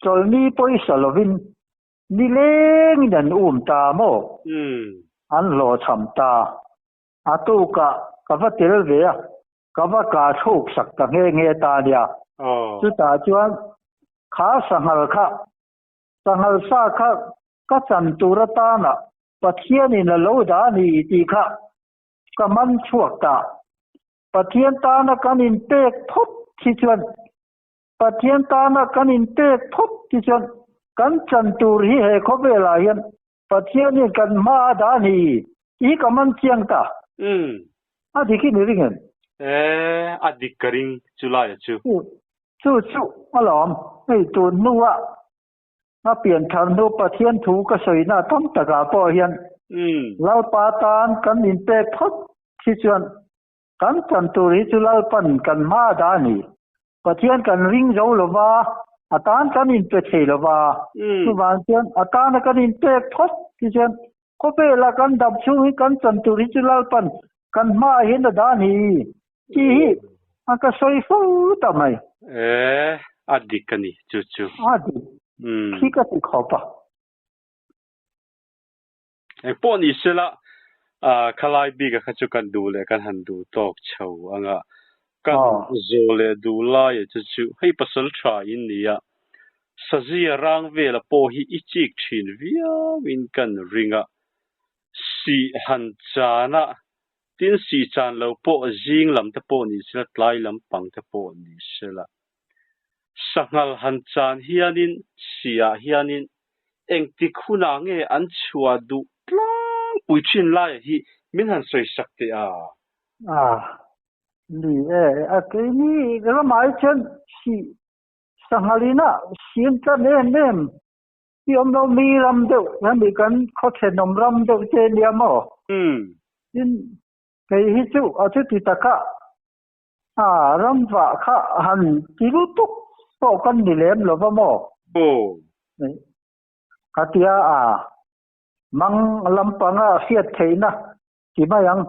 chawlhni pawisa lovin Nilengin an um ta maw? An hlawhchham ta. A tukah ka va tel ve a, ka va kah thluk sak ta nghe nghe ta nia. Chutah chuan kha sanghal kha, sanghal sa kha ka chan tur atana Pathianin a lo dah a ni tih kha ka man chhuak ta. Pathian tana kan inpek phawt hi chuan Pathian tana kan inpek phawt hi chuan kan chan tur hi he khawvelah hian Pathianin kan hma a dah a ni tih hi ka man chiang ta. A dik hi ni ring em? E, a dik ka ring chu laia chu. Chu chu alawm, hei tun hnua a pian thar hnu Pathian thu ka sawina tam takah pawh hian Lalpa tan kan inpek phawt hi chuan Kan chan tur hi chu Lalpan kan hma a dah a ni. Pathian kan ring zo lo va, a tan kan inpe thei lo va. Chuvang chuan a tana kan inpek phawt hi chuan khawvela kan dam chhung hi kan chan tur hi chu Lalpan kan hmaah hian a dah a ni tih hi a ka sawi fo ta mai. E, a dik a ni chu chu. A dik khi ka ti khawp a. Engpawh ni sela, khalai bika kha chu kan duh leh kan han duh tawk chho anga kan zawh leh duh laia chu chu hei pasal tha in ni a, sazia rang vela pawh hi i chik thin viauin kan ring a, sih han chan a, tin sih chan lo pawh zing lam te pawh ni sela tlai lampang te pawh ni sela. Sanghal han chan hianin sihah hianin engtik hunah nge an chhuah duh tlangpui thin laia hi min han sawi sak teh a? A, ni e, a keini ramah hi chuan sih sanghalina siam tlan em em hi awm lo mi ram deuh hemi kan khaw thenawm ram deuh te nia maw? Tin, kei hi chu a chuti taka A ram vah kha han ti lutuk pawh kan ni lem lo va maw? Aw. Khatia a mang lampanga hriat theihna ti mai ang,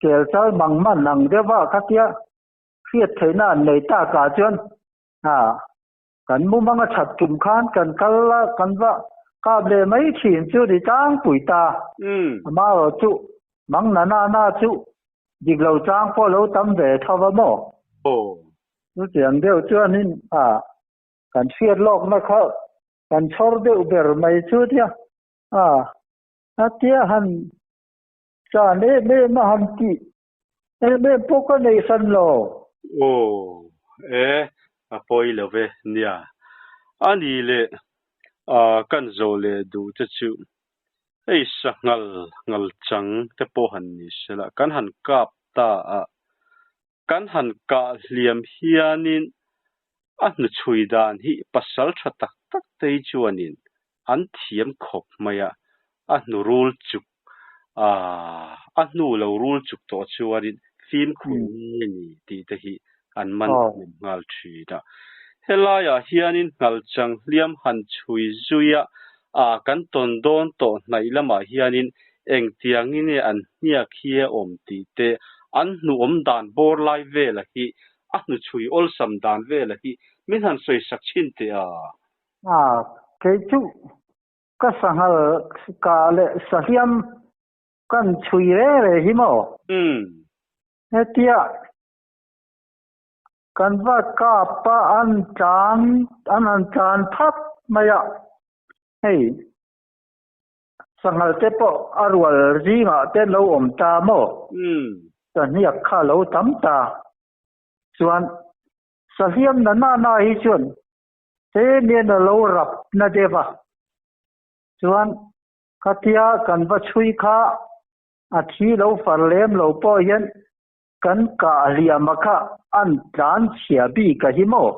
kel chal mang man ang deuh a khatia hriat theihna an nei tak ah chuan a kan mumang a that tum khan kan kal a kan va kap leh mai thin chu ni tlangpui ta. Amaherawh chu mang na na na chu Dik lo chang pawh lo tam ve tho va maw? Aw. Chutiang deuh chuanin a kan hriat lawkna kha kan chhawr deuh ber mai chu nia. A a tia han chan em em a han tih em em pawh ka nei hran lo. Aw e, a pawi lo ve nia. A ni leh a kan zawh leh duh te chu Hei sanghal ngal chang te pawh han ni sela, kan han kap ta a, kan han kah hliam hianin a hnuchhui dan hi pasal tha tak tak te hi chuanin an thiam khawp mai a, a hnu rul chuk a, a hnu lo rul chuk tawh chuanin fimkhur nge ni tih te hi an man thiam nghal thin a. Helaiah hianin nghalchang hliam han chhui zui a, a kan tawn dawn tawh hnaih lamah hianin engtiangin nge an hniak hi a awm tih te, an hnuawm dan bawr lai vela hi, a hnuchhui awlsam dan vela hi min han sawi sak chhin teh a. A, kei chu ka sanghal kah leh sahliam kan chhui reng reng hi maw? Hetia kan va kap a an tlan an han tlan thap mai a, hei sanghal te pawh a rual zingah te lo awm ta maw? Sahniak kha lo tam ta. Chuan sahliam na na na hi chuan he mian a lo rap na deuh a, chuan khatia kan va chhui kha a thi lo far lem lo pawh hian kan kah hliam a kha an tlan chhia bik a hi maw?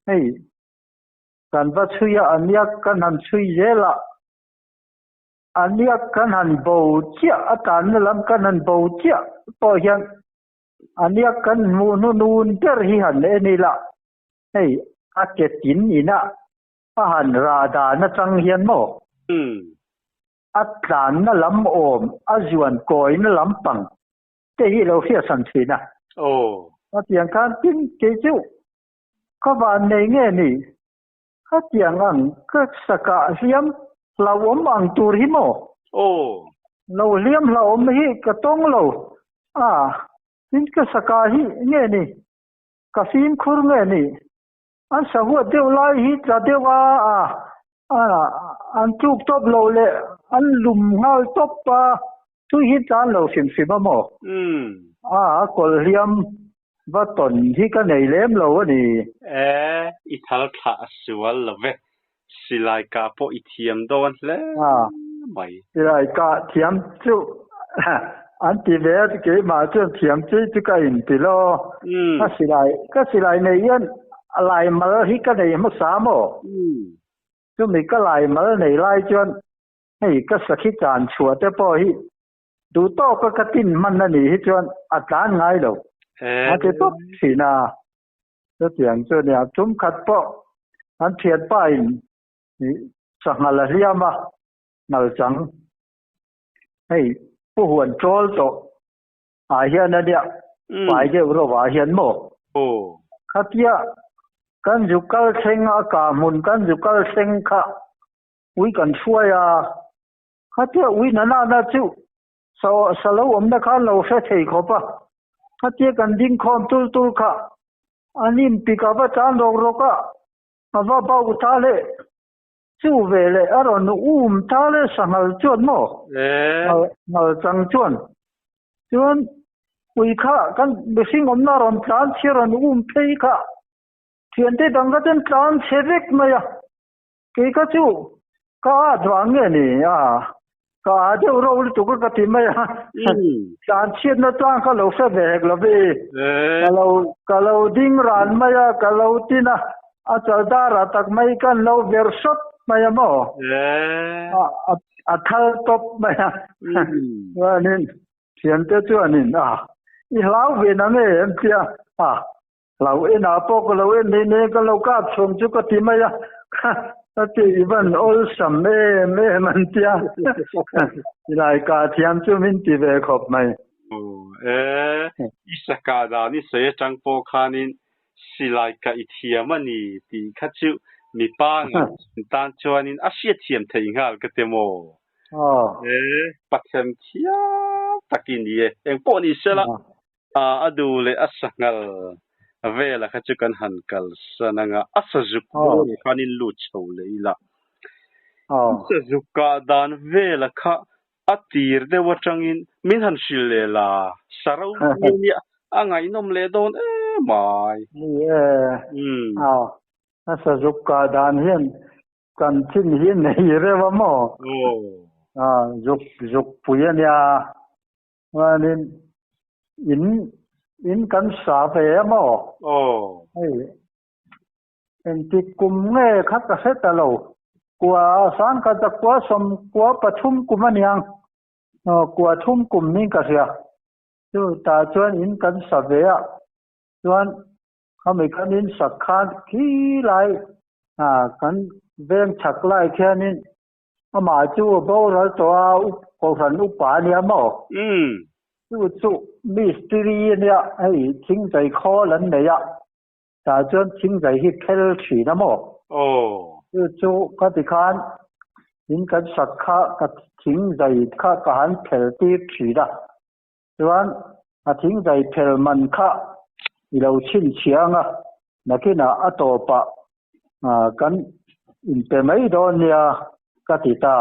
Hei kan va chhui a, a niak kan han chhui zel a, a niak kan han bo chiah, a tlanna lam kan han bo chiah pawh hian a niak kan hmuh hnunun ber hi han en ila, hei a ke tin ina a han rah dan atang hian maw? A tlanna lam awm, a zuan kawina lampang te hi lo hriatsan thin a. Aw. A tiang khan tin kei chu ka van nei nge ni? A tiang ang ka sakah hliam hlauhawm ang tur hi maw? Aw. Lo hliam hlauhawm hi ka tawng lo a, tin ka sakah hi nge ni? Ka fimkhur nge ni? An sahuat deuh lai hi tla deuh a, a an tluk tawp lo leh an lum nghal tawp a, chu hi tlan lo hrim hrim a maw? A, a kawlh hliam va tawn hi ka nei lem lo a ni. E, i thal thlah a sual lo ve. Silai kah pawh i thiam dawn hle mai. Silai kah thiam chu an ti ve a, keimah chuan thiam chi chu ka inti lo. Ka silai ka silai nei hian lai mal hi ka nei hmasa maw? Chumi ka lai mal nei lai chuan hei ka sakhi chan chhuah te pawh hi duh tawka ka tin hman a nih hi chuan a tlan ngai lo. A ti tawp thin a. Chutiang chu nia, tum khat pawh an thianpa in sanghal a hliam a, ngal chang. Hei Pu Huan Chawl tawh ah hian a nia, fai deuh rawh ah hian maw? Khatia kan zu kal thleng a kah hmun kan zu kal thleng kha ui kan hruai a, khatia ui na na na chu Sa lo awmna khan lo hre thei khawp a, khatia kan ding khawm tul tul kha an inpik a va tan rawk rawk a, a va bauh ta le, chu ve leh a rawn um ta le sanghal chuan maw? Ngal chang chuan chuan ui kha kan mihring awmna rawn tlan chhia rawn um phei kha. Thiante dang kha chuan tlan chhe vek mai a, kei kha chu ka at vang nge ni a, ka a deuh ro lutuk a ka ti mai a, tlan chhiatna tlang kha lo hre ve hek lo ve, ka lo ka lo ding ran mai a, ka lo tin a, a chal darah tak mai kan lo ver sawt mai a maw, a a thal tawp mai a, chuanin thiante chuanin a i hlau ve na nge em tia a. Hlau enah pawh ka lo en nei nei ka lo kap chhawng chu ka ti mai a, ka ti i van awlsam em em an tia, silai kah thiam chu min ti ve khawp mai. Aw e, i sakah dan i sawi atang pawh khanin silai kah i thiam a ni tih kha chu mipa ngaihsan tan chuanin a hriatthiam theih nghal ka ti maw? Aw. E, Pathian thiam tak i ni e, engpawh ni sela A duh leh a sanghal vela kha chu kan han kalsan anga a sazuk bawrah khan in lut chho leh ila. A sazuk kah dan vela kha a tir deuh atangin min han hrilh leh la, sa ropui a nia, a ngaihnawm leh dawn em ai. Ni e, a sazuk kah dan hian kan chin hi nei reuh a maw? Zuk zuk pui a nia. Chuanin in in kan sa ve a maw? Aw. Hei engtik kum nge kha ka hre ta lo. Kua sang khat a kua sawm kua pathum kum a niang. Aw kua thum kum niin ka hria. Chu tah chuan in kan sa ve a. Chuan khami kan in sak khan khi lai kan veng chhak lai khianin Amah chu a boral tawh a, Kohhran upa a nia maw? Chu chu mistiri a nia, hei thingzai khawl an nei a, tah chuan thingzai hi phel thin a maw? Chu chu ka ti khan in kan sak kha ka thingzai kha ka han phel tir thin a, chuan a thingzai phel man kha i lo chhinchhiah ang a, nakinah a tawpah kan inpe mai dawn nia ka ti ta.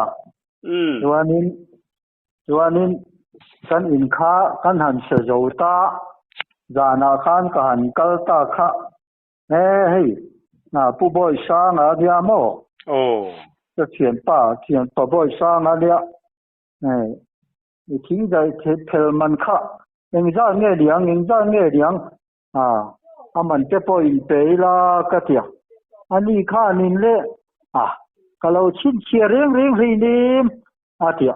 Chuanin chuanin kan in kha kan han hre zo ta, zanah khan ka han kal ta kha, he hei Pu Bawisanga a nia maw? Ka thianpa, thianpa Bawisanga a nia, i thingzai phel man kha engzat nge niang, engzat nge niang? A, a man te pawh in pe ila ka ti a, a ni khan in le a, ka lo chhinchhiah reng reng hlei nem a ti a,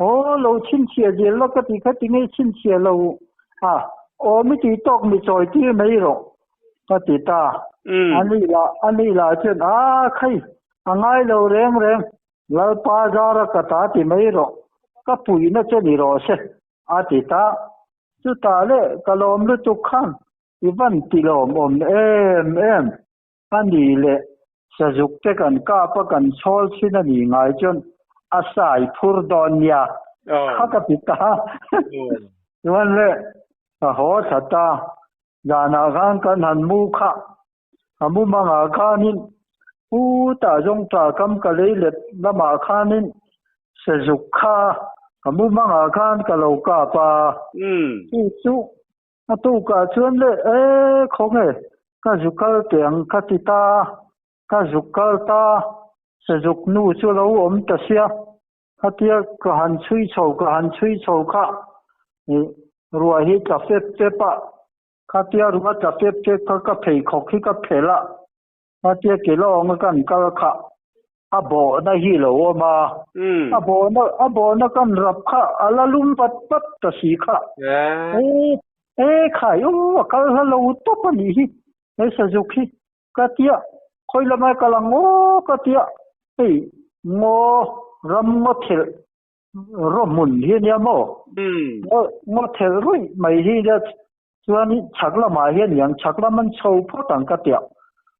aw lo chhinchhiah zel la ka ti kha ti ngei chhinchhiah lo a, aw mi tui tawk mi chawi tir mai rawh ka ti ta, a ni lah a ni lah chuan a khai a ngai lo reng reng Lalpa zara ka ta ti mai rawh ka puihna che ni rawh se a ti ta. Chutah leh ka lawm lutuk khan i van ti lawmawm em em a ni leh sazuk te kan kap a kan chhawl chhin a nih ngai chuan a sai phur dawn nia kha ka ti ta chuan le ka haw thla ta zanah khan kan han mu kha a mu mangah khanin pu tah zawng ta kam ka lei let lamah khanin sazuk kha ka mu mangah khan ka lo kap a, chu chu a tukah chuan le e khawnge ka zu kal teh ang ka ti ta, ka zuk kal ta, sazuk nu chu lo awm ta sia, khatia ka han chhui chho ka han chhui chho kha ruah hi tla fep fep a, khatia ruah tla fep fep kha ka pheikhawk hi ka phelh a. Khatia ke lawnga kan kal kha a bawhna hi lo awm a, a bawhna a bawhna kan rap kha a la lum vat vat ta si kha. E e khai u a kal hla lo tawp a nih hi he sazuk hi ka tia khawi lama kal ang aw ka tia hei ngaw ram ngaw thelh rawhmun hi a nia maw ngaw ngaw thelh ruih mai hi nia Chuan chhak lamah hian niang chhak lam an chho phawt ang ka tiah.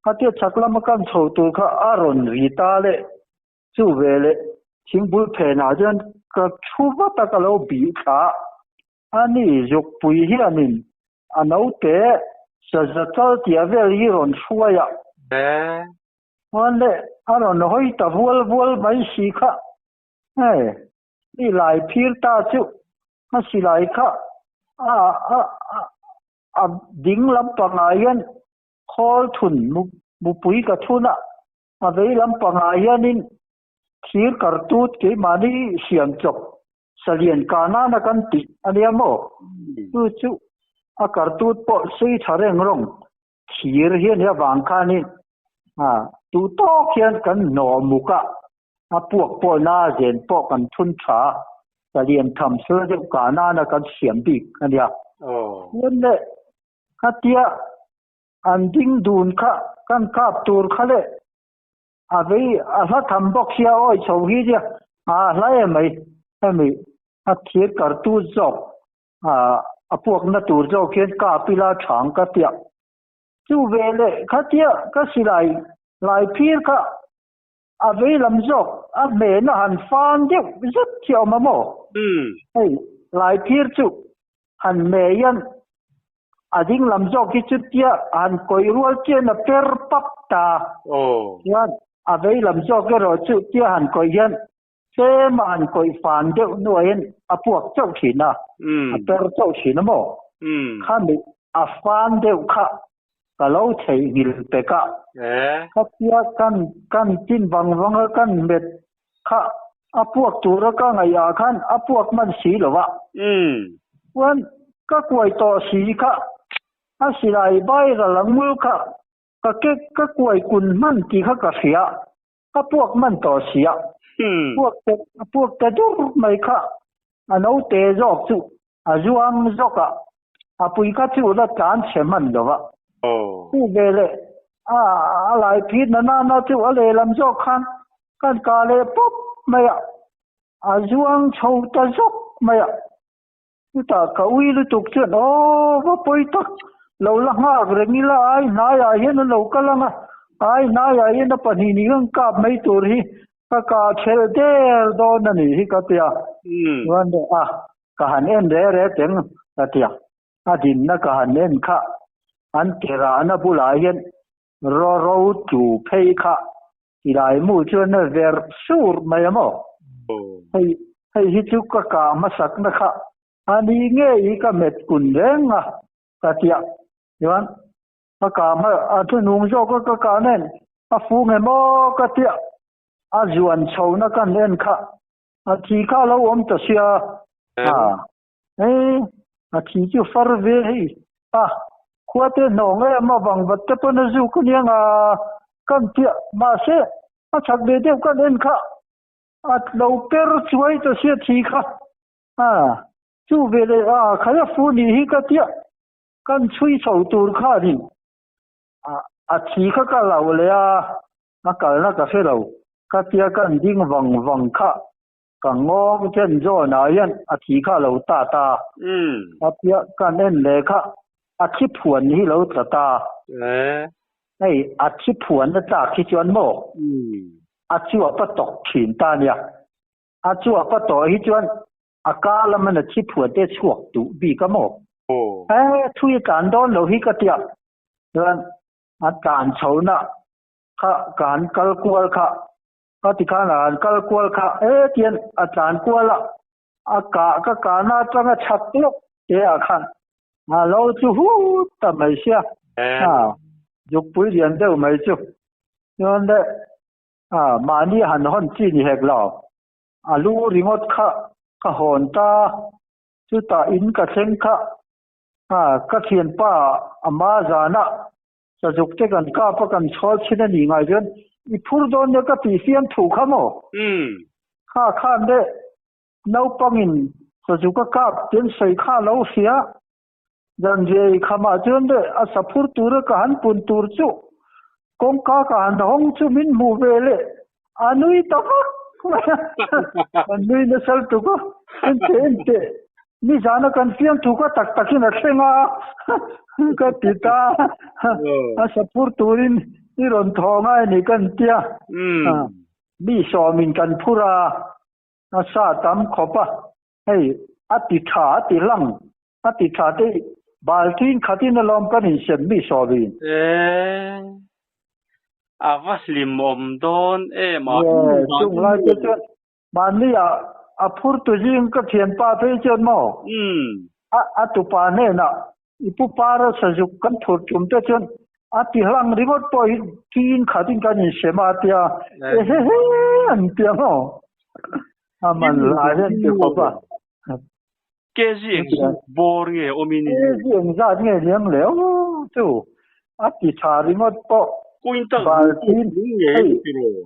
Khatia chhak lama kan chho tur kha a rawn ri ta le. Chu ve leh thingpui phenah chuan ka thu vat a ka lo bih thla a. A ni zukpui hianin a naute saza chal tia vel hi rawn hruai a. Chuan le a rawn hawi ta vual vual mai si kha. Hei mi lai phir ta chu a silai kha a a a ding lampangah hian Khawl thun mupui ka thun a, a vei lampangah hianin thir kartut keimahni siam chawp salian ka nana kan tih a nia maw? Chu chu a kartut pawh sei tha reng rawng thir hi a nia vang khanin duh tawk hian kan hnawh muk a, a puak pawh na zen pawh kan thun tha a, salian tham sir deuh ka nana kan siam bik a nia. Chuan le khatia an ding dun kha kan kap tur kha le a vei a hla tham bawk sia awi chho hi nia a hla em mai hemi a thir kartu zawk a puakna tur zawk hian kap ila thang ka tia chu ve leh khatia ka silai lai phir kha a vei lam zawk a hmehna han fan deuh zet hi a awm a maw? Hei lai phir chu han hmeh hian a ding lam zawk hi chutia han kawih rual chian a per pap ta. Chuan a vei lam zawk erawh chu tia han kawih hian tlem a han kawih fan deuh hnuaiin a puak chauh thin a, a per chauh thin a maw? Khami a fan deuh kha ka lo theihnghilh pek a. Khatia kan kan tin vang vang a kan met kha a puak tura ka ngaihah khan a puak hman si lo a. Chuan ka kuai tawh si kha a silai bai ral a ngul kha ka ke ka kuai kun hman tih kha ka hria a puak hman tawh si a. Puak te puak ta dur mai kha a naute zawk chu A zuang zawk a, a pui kha chu la tlan chhe hman lo va. Chu veleh a a lai phit na nana chu a lehlam zawk khan kan kah leh pawp mai a, a zuang chho ta zawk mai a. Chutah ka ui lutuk chuan aw va pawi tak lo la nghak reng ila ai hnaiah hian a lo kal ang a, ai hnaiah hian a pahnih nih khan kap mai tur hi Ka kah khelh der dawn a nih hi ka ti a, chuan leh a, ka han en re re teng ka ti a, a dinna ka han en kha an ke rahna bulah hian ro ro tlu phei kha tilai mu chuan a ver sur mai a maw? Hei hei hi chu ka kah hmasakna kha a ni ngei hi ka met kun reng a ka ti a, chuan Ka kah hma a thunung zawk a ka kah nen a fu nge maw ka tia a zuan chhohna kan en kha a thi kha a lo awm ta sia a hei a thi chu far ve hei a khua te hnawng em avang vat te pawn a zuk ania nga kan tia mahse a chak ve deuh kan en kha a lo per chuai ta sia thi kha a chu veleh a khai a fu nih hi ka tia Kan chhui chho tur khanin a thi kha ka lo leh a, a kalna ka hre lo. Ka tia kan ding vang vang kha ka ngawng chen zawnah hian a thi kha a lo ta ta. A tia kan en leh kha a thi phuan hi lo tla ta. Hei a thi phuan a tlak hi chuan maw a chuap a tawk thin ta nia. A chuap a tawh hi chuan A ka laman a thi phuan te chhuak duh bik a maw? E, thui a tlan dawn lo hi ka tia. Chuan a tlan chhohna kha ka han kal kual kha, ka ti khan a han kal kual kha, e tian a tlan kual a, a kah ka kahna atanga chhak lawk te ah khan a lo chu hut ta mai sia. A, zukpui lian deuh mai chu. Chuan le, a, mahni han hawn chi ni hek lo. A lu ringawt kha ka hawn ta, chutah in ka thleng kha a ka thianpa a ma zana sazuk te kan kap a kan chhawl chhin a nih ngai chuan i phur dawn nia ka tih fiam thu kha maw? Kha khan le naupangin sazuk a kap tih an sawi kha a lo hria, zanriai khamah chuan le a sa phur tura ka han pun tur chu kawngka ka han hawng chu min hmuh ve le a nui ta vak mai a, kan nui nasa lutuk a, ente ente nizana kan fiamthu kha tak takin a thleng a ka ti ta a sa phur turin i rawn thaw ngai a ni kan tia, mi sawmin kan phur a, a sa tam khawp a. Hei, a ti tha, a ti lang, a ti tha te baltin khatin alawm kan insem mi sawin. E, a va hlim awm dawn em a. Ye, chung lai te chuan mahni ah a phur tu zing ka thianpa phei chuan maw? A, a tupa hnenah i pu para sazuk kan phur tum te chuan. A ti hlang ringawt pawh hi tin khatin kan insem a tia, ehehe an ti ang aw. A man la hian ti khawp a. Kg engzat bawr nge awmin in? Kg engzat nge liang le aw chu a ti tha ringawt pawh. Quintal baltin nge hei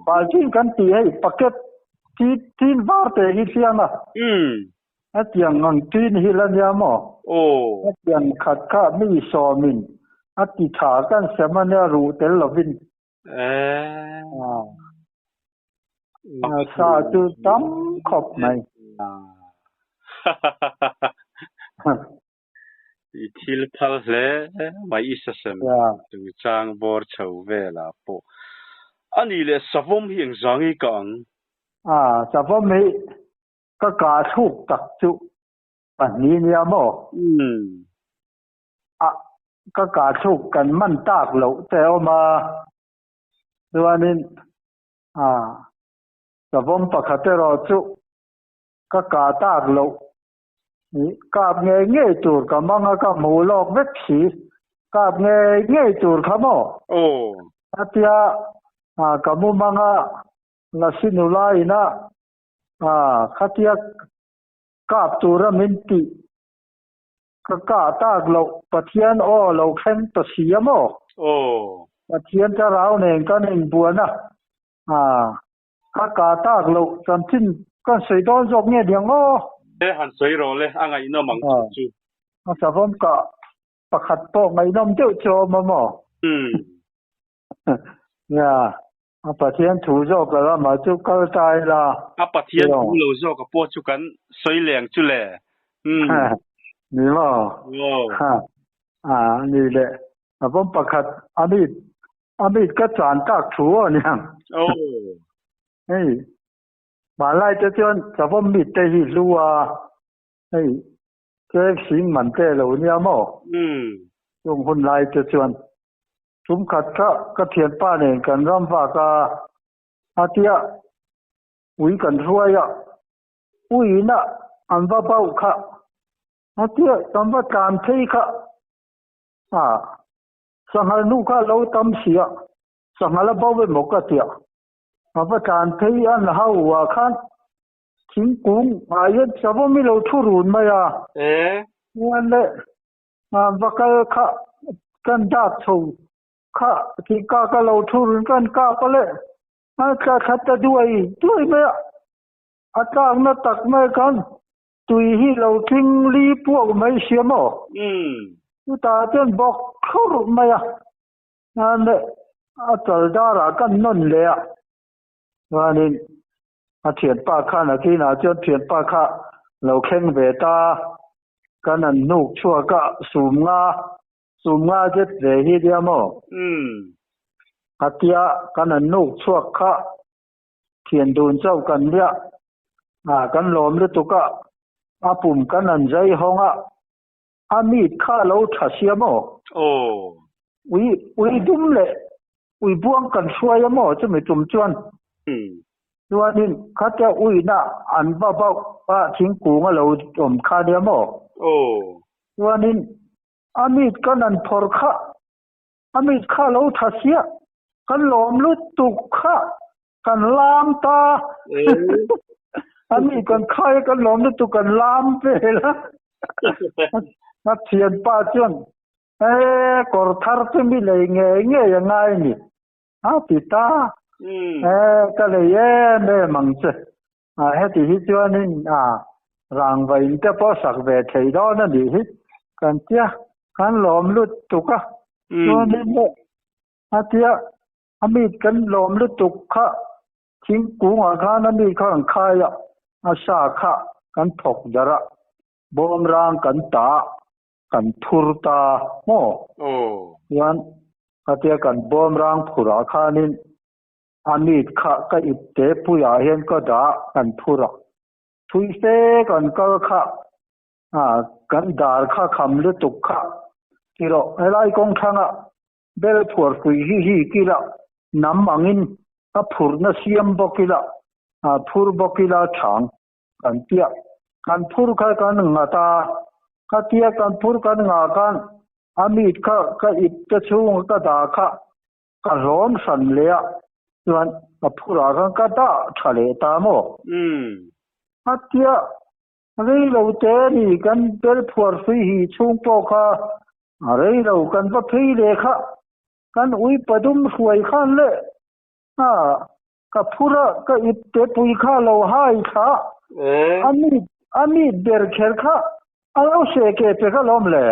baltin kan ti hei packet tin tin var te hi thliang a. Hetiang ang tin hi la nia maw? Aw. Hetiang khat kha mi sawmin a ti tha kan sem a nia ruh tel lovin. Eh. Sa chu tam khawp mai. I thil phal hle mai i sasem chungchang bawr chho velah pawh. A nih leh savawm hi engzang i kah ang? A, savawm hi ka kah thluk tak chu pahnih nia maw? A, ka kah thluk kan man tak loh te a awm a, chuanin a, savawm pakhat erawh chu ka kah tak loh kap ngei ngei tur ka mang a, ka hmuh lawk vek si, kap ngei ngei tur kha maw? Aw. A tia, a, ka mu mang a, Lasi nula ina a, khatia kap tura min tih ka kah tak loh Pathian aw lo thleng ta si a maw? Aw. Pathian thlarau nen kan inbuan a, a, ka kah tak loh chanchin kan sawi dawn zawk nge niang aw? E han sawi rawh le, a ngaihnawm ang chu chu. A savawm kah pakhat pawh ngaihnawm deuh chu a awm a maw? Umm. Nia, A Pathian thu zawk a ramah chu kal ta ila. A Pathian thu lo zawk a pawh chu kan sawi leng chu le. Umm. Ni maw? Aw. A ni le. A vawm pakhat a mit a mit ka chan tak thu aw niang. Aw. Hei hmanlai te chuan savawm mit te hi hlu a. Hei cake sing man te lo nia maw? Umm. Chung hun lai te chuan Tum khat kha ka thianpa nen kan ram vak a, a tia ui kan hruai a, uiin a an va bauh kha, a tia kan va tlan phei kha, a sanghal nu kha a lo tam si a, sanghal a bauh emaw ka tia, a va tlan phei an hau ah khan thingkung ah hian savawm i lo thu run mai a, chuan le Va kal kha kan dak chho kha tih ka ka lo thu run kan kap a le a tla thla ta duai duai mai a, a tlakna tak mai khan tui hi lo tling li puak mai sia maw? Chutah chuan bawk thlurh mai a, a chal darah kan nawn leh a, chuanin A thianpa khan a kinah chuan thianpa kha lo thleng ve ta, kan han hnuk chhuak a, sum nga, sum nga zet ve hi nia maw? A tia kan han hnuk chhuak kha thian dun chauh kan nia, a kan lawm lutuk a, a pum kan han zai hawng a, a meat kha a lo tha sia maw? Aw. Ui, ui dum leh ui buang kan hruai a maw chumi tum chuan? Chuanin khatia uina an va bauh a thingkung a lo awm kha nia maw? Aw. Chuanin a meat kan han phawrh kha, a meat kha a lo tha sia, kan lawm lutuk kha kan lam ta. A mi kan khai a kan lawm lutuk kan lam vel a. A thianpa chuan e kawr thar chu mi lei ngei ngei a ngai ni a ti ta. E ka lei em em ang che. A heti hi chuanin a rangva in te pawh sak ve thei dawn a nih hi kan tia kan lawm lutuk a. Chuanin a tia A mit kan lawm lutuk kha thingkungah khan a mi kha kan khai a, a sa kha kan thawk darh a, bawm rang kan ta a, kan phur ta maw? Chuan khatia kan bawm rang phurah khanin a mit kha ka ip te puiah hian ka dah a, kan phur a. Thui fe kan kal kha kan dar kha kham lutuk kha tiraw helai kawng thangah Bel phuar pui hi hi kila nam angin a phurhna siam bawk ila, a phur bawk ila chhang kan tia. Kan phur kha kan nghat a, khatia kan phur kan ngah khan. A meat kha ka ip te chhunga ka dah kha ka hlawm hran leh a, chuan ka phurah khan ka dah tha leh ta maw? A tia rei lo te a ni, kan bel phuar hrui hi chhung pawh kha a rei lo, kan va phei leh kha kan ui padum hruai khan le a ka phur a, ka ip te pui kha lo hai thla a, a meat a meat ber kher kha a lo seh ke pe kha lawm le.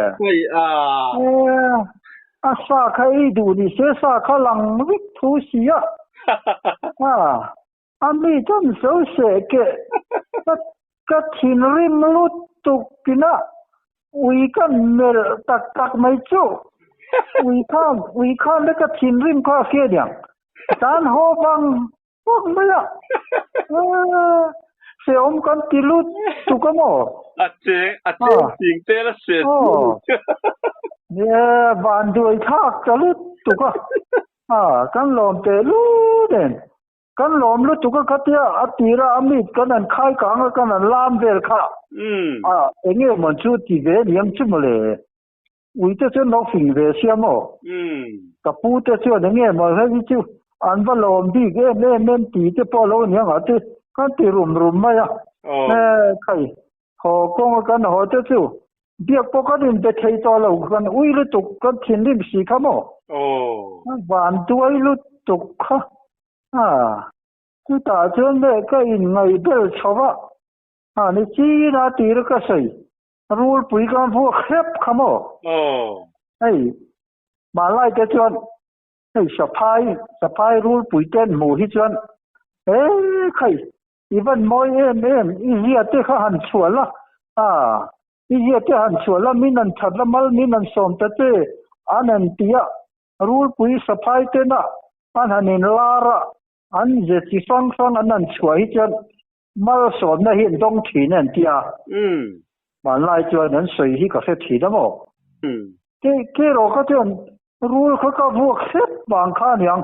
A sa kha ei duh ni se sa kha lang vek thu si a, a meat an so seh ke ka ka thinrim lutuk ina ui kan melh tak tak mai chu ui khan ui khan le ka thinrim kha a hria niang. Tan haw vang vang mai a, hrehawm kan ti lut tuk a maw? A cheng, a cheng ching te la hre chu. Nia, van duai thlak ta lut tuk a, kan lawm teh lut em. Kan lawm lutuk a khatia a tira a meat kan han khai kang a kan han lam vel kha. A enge maw chu ti ve niang chu mawle. Ui te chuan lo fing ve sia maw? Ka pu te chuan enge maw hei chu an va lawm bik em em em ti te pawh lo niang ah te kan ti rum rum mai a. E khai haw kawng a kan haw te chu biak pawh kan inbe thei tawh lo kan ui lutuk kan thinrim si kha maw? Van tuai lutuk kha. A chutah chuan leh ka inngaihbel chho a, a ni chin a tir ka sawi. Rulpui kan vuak hrep kha maw? Hei hmanlai te chuan hei saphai saphai rulpui te an hmuh hi chuan he khai i van mawi em em i zia te kha han chhuah la a i zia te han chhuah la min an that la mal min an sawm ta che an han ti a rulpui saphai tena an han inlar a an ze chi hrang hrang an han chhuah hi chuan Malsawmna hi an dawng thin an ti a. Hmanlai chuan an sawi hi ka hre thin a maw? Kerawh kha chuan rul kha ka vuak hrep vang kha aniang.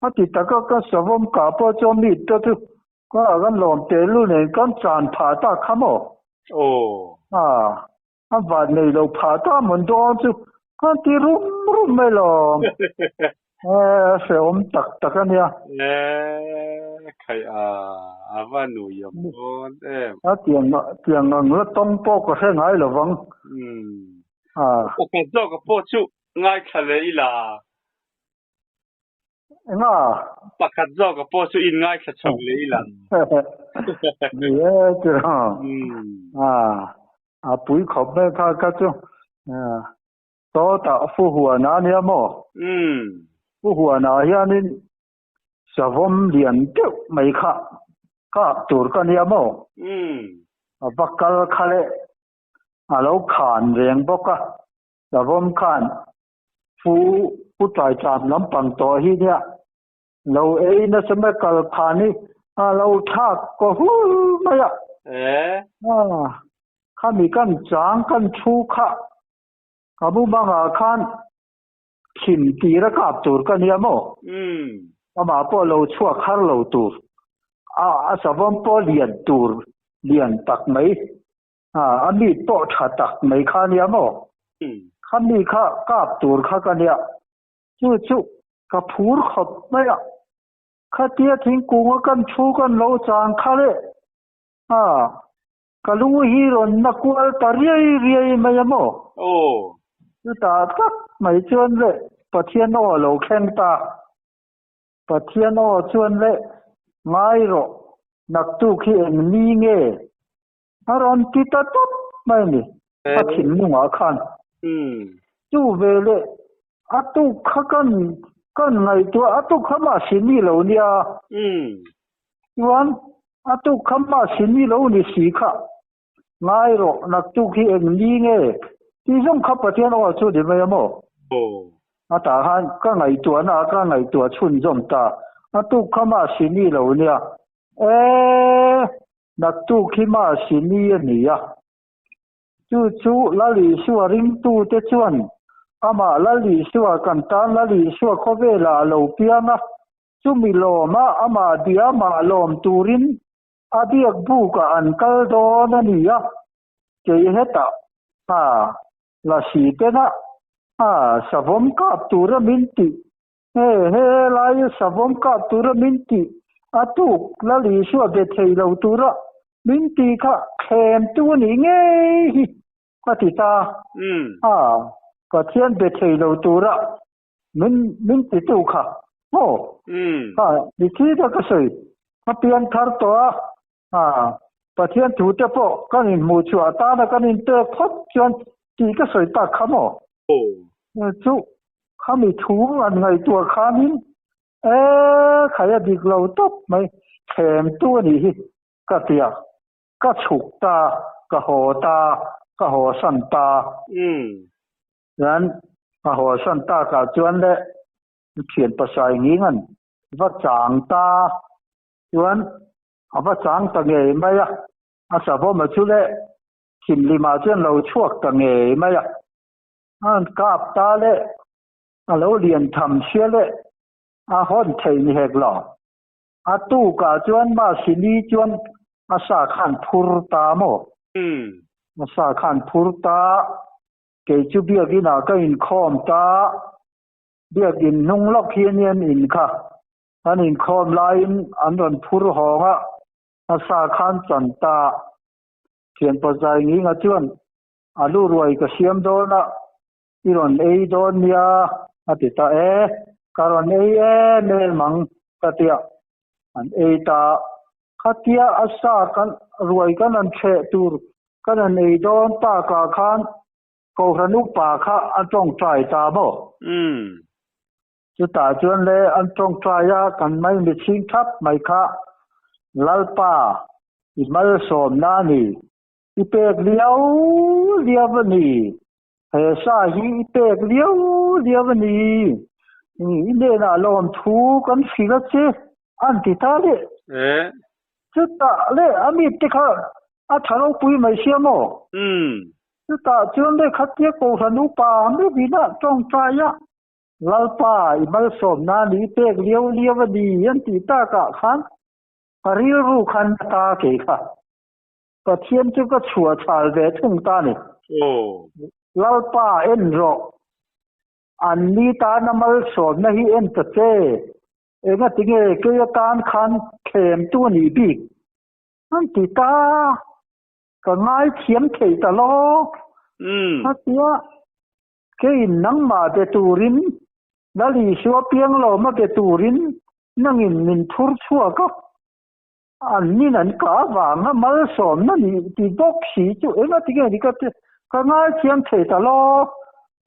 A ti tak a, ka savawm kah pawh chuan mi te chu ka kan lawm teh lu nen kan chan phah ta kha maw? A van nei lo phah ta mawn dawn chu kan ti rum rum mai lawm. E hrehawm tak tak a nia. E khai a, a va nuiam dawn em. A tiang tiang ang la tawng pawh ka hre ngai lo vang. Umm. Pakhat zawk a pawh chu ngaithla leh ila. Enga? Pakhat zawk a pawh chu in ngaithla chho leh i lang. Ni e tira. A pui khawp mai kha kha chu. Sawtah fu huan a nia maw? Fu huanah hianin savawm lian deuh mai kha kap tur ka nia maw? A va kal kha leh a lo khan reng bawk a, savawm khan Pu Pu Tlaitlam lampang tawh hi nia lo ei nasa mai kal khan hi a lo thlak kaw hul mai a. Khami kan chang kan thu kha ka mumangah khan thim tir a kap tur ka nia maw? Amah pawh lo chhuak har lo tur a savawm pawh lian tur lian tak mai A mi pawh tha tak mai kha nia maw? Kha mi kha kap tur kha ka nia. Chu chu ka phur khawp mai a. Khatia thingkunga kan thu kan lo chang kha le. A, ka lu hi rawn na kual ta riai riai mai a maw? Chutah tak mai chuan le Pathian aw a lo thleng ta. Pathian aw chuan le ngai rawh, naktuk hi eng mi nge? A rawn ti ta tawp mai a ni, a thinlungah khan. Chu ve leh a tuk kha kan kan ngaihtuah, a tuk kha mah si ni lo nia. Chuan a tuk kha mah si ni lo ni si kha, ngai rawh, naktuk hi eng ni nge? Tih zawng kha Pathian aw chu ni mai a maw? A tah khan ka ngaihtuahna ah ka ngaihtuah chhunzawm ta, a tuk kha mah si ni lo nia. E! Naktuk hi Masi ni a ni a. Chu chu Lal Isua ringtute chuan amah Lal Isua kan tan Lal Isua khawvelah a lo piang a, chumi lawma amah diamah lawm turin a biak bukah an kal dawn a ni a. Kei hetah, ha, Lasi tena. A savawm kap tura min tih he helaia savawm kap tura min tih a tuk Lal Isua be thei lo tura min tih kha thlem tu a nih ngei hi a ti ta. A Pathian be thei lo tura min min ti tu kha maw? A mithi ta ka sawi a pian thar tawh a. A, Pathian thu te pawh kan inhmuh chhuah atana kan inpek phawt chuan tih ka sawi tak kha maw? Chu khami thu an ngaihtuah khanin e khai a dik lo tawp mai, thlem tu a nih hi ka ti a, ka chhuk ta, ka haw ta, ka haw san ta. Chuan ka haw san takah chuan le thian pasai ngingan va chang ta. Chuan a va chang ta ngei mai a, a savawma chu leh thimhlimah chuan lo chhuak ta ngei mai a, a han kap ta leh a lo lian tham sia leh a hawn thei ni hek lo. A tukah chuan Mahsini chuan a sa khan phur ta maw? A sa khan phur ta, kei chu biakinah ka inkhawm ta, biakin hnung lawk hian hian in kha An inkhawm laiin an rawn phur hawng a, a sa khan chan ta. Thianpa zai nginga chuan, A lu ruai ka siam dawn a, i rawn ei dawn nia, a ti ta e. Ka rawn ei em em ang, ka ti a. An ei ta. Khatia a sa kan ruai kan han chheh tur kan han ei dawn takah khan Kohhran upa kha a tawngtai ta maw? Chutah chuan le an tawngtai a, kan mai mihring thap mai kha Lalpa i malsawmna a ni, i pek liau liau a ni, he sa hi i pek liau liau a ni, i hnenah lawmthu kan hrilh a che an ti ta le. Chutah le a mite kha a tha ropui mai sia maw? Chutah chuan le khatia Kohhran upa meuhin a tawngtai a, Lalpa, i malsawmna ni i pek liau liau a ni an tih takah khan ka rilru khan a ta kei kha. Pathian chu ka chhuah chhal ve thung ta ni. Lalpa, en rawh. An ni tana malsawmna hi en ta che. Engatinge kei atan khan thlemtu a nih bik? An ti ta. Ka ngaithiam thei ta lawk. A tia. Keiin nangmah be turin, Lal Isua piang lawma be turin nangin min phur chhuak a, an nin an kah avanga malsawmna nih ti bawk si chu engati nge ni ka ti, ka ngaithiam thei ta lo,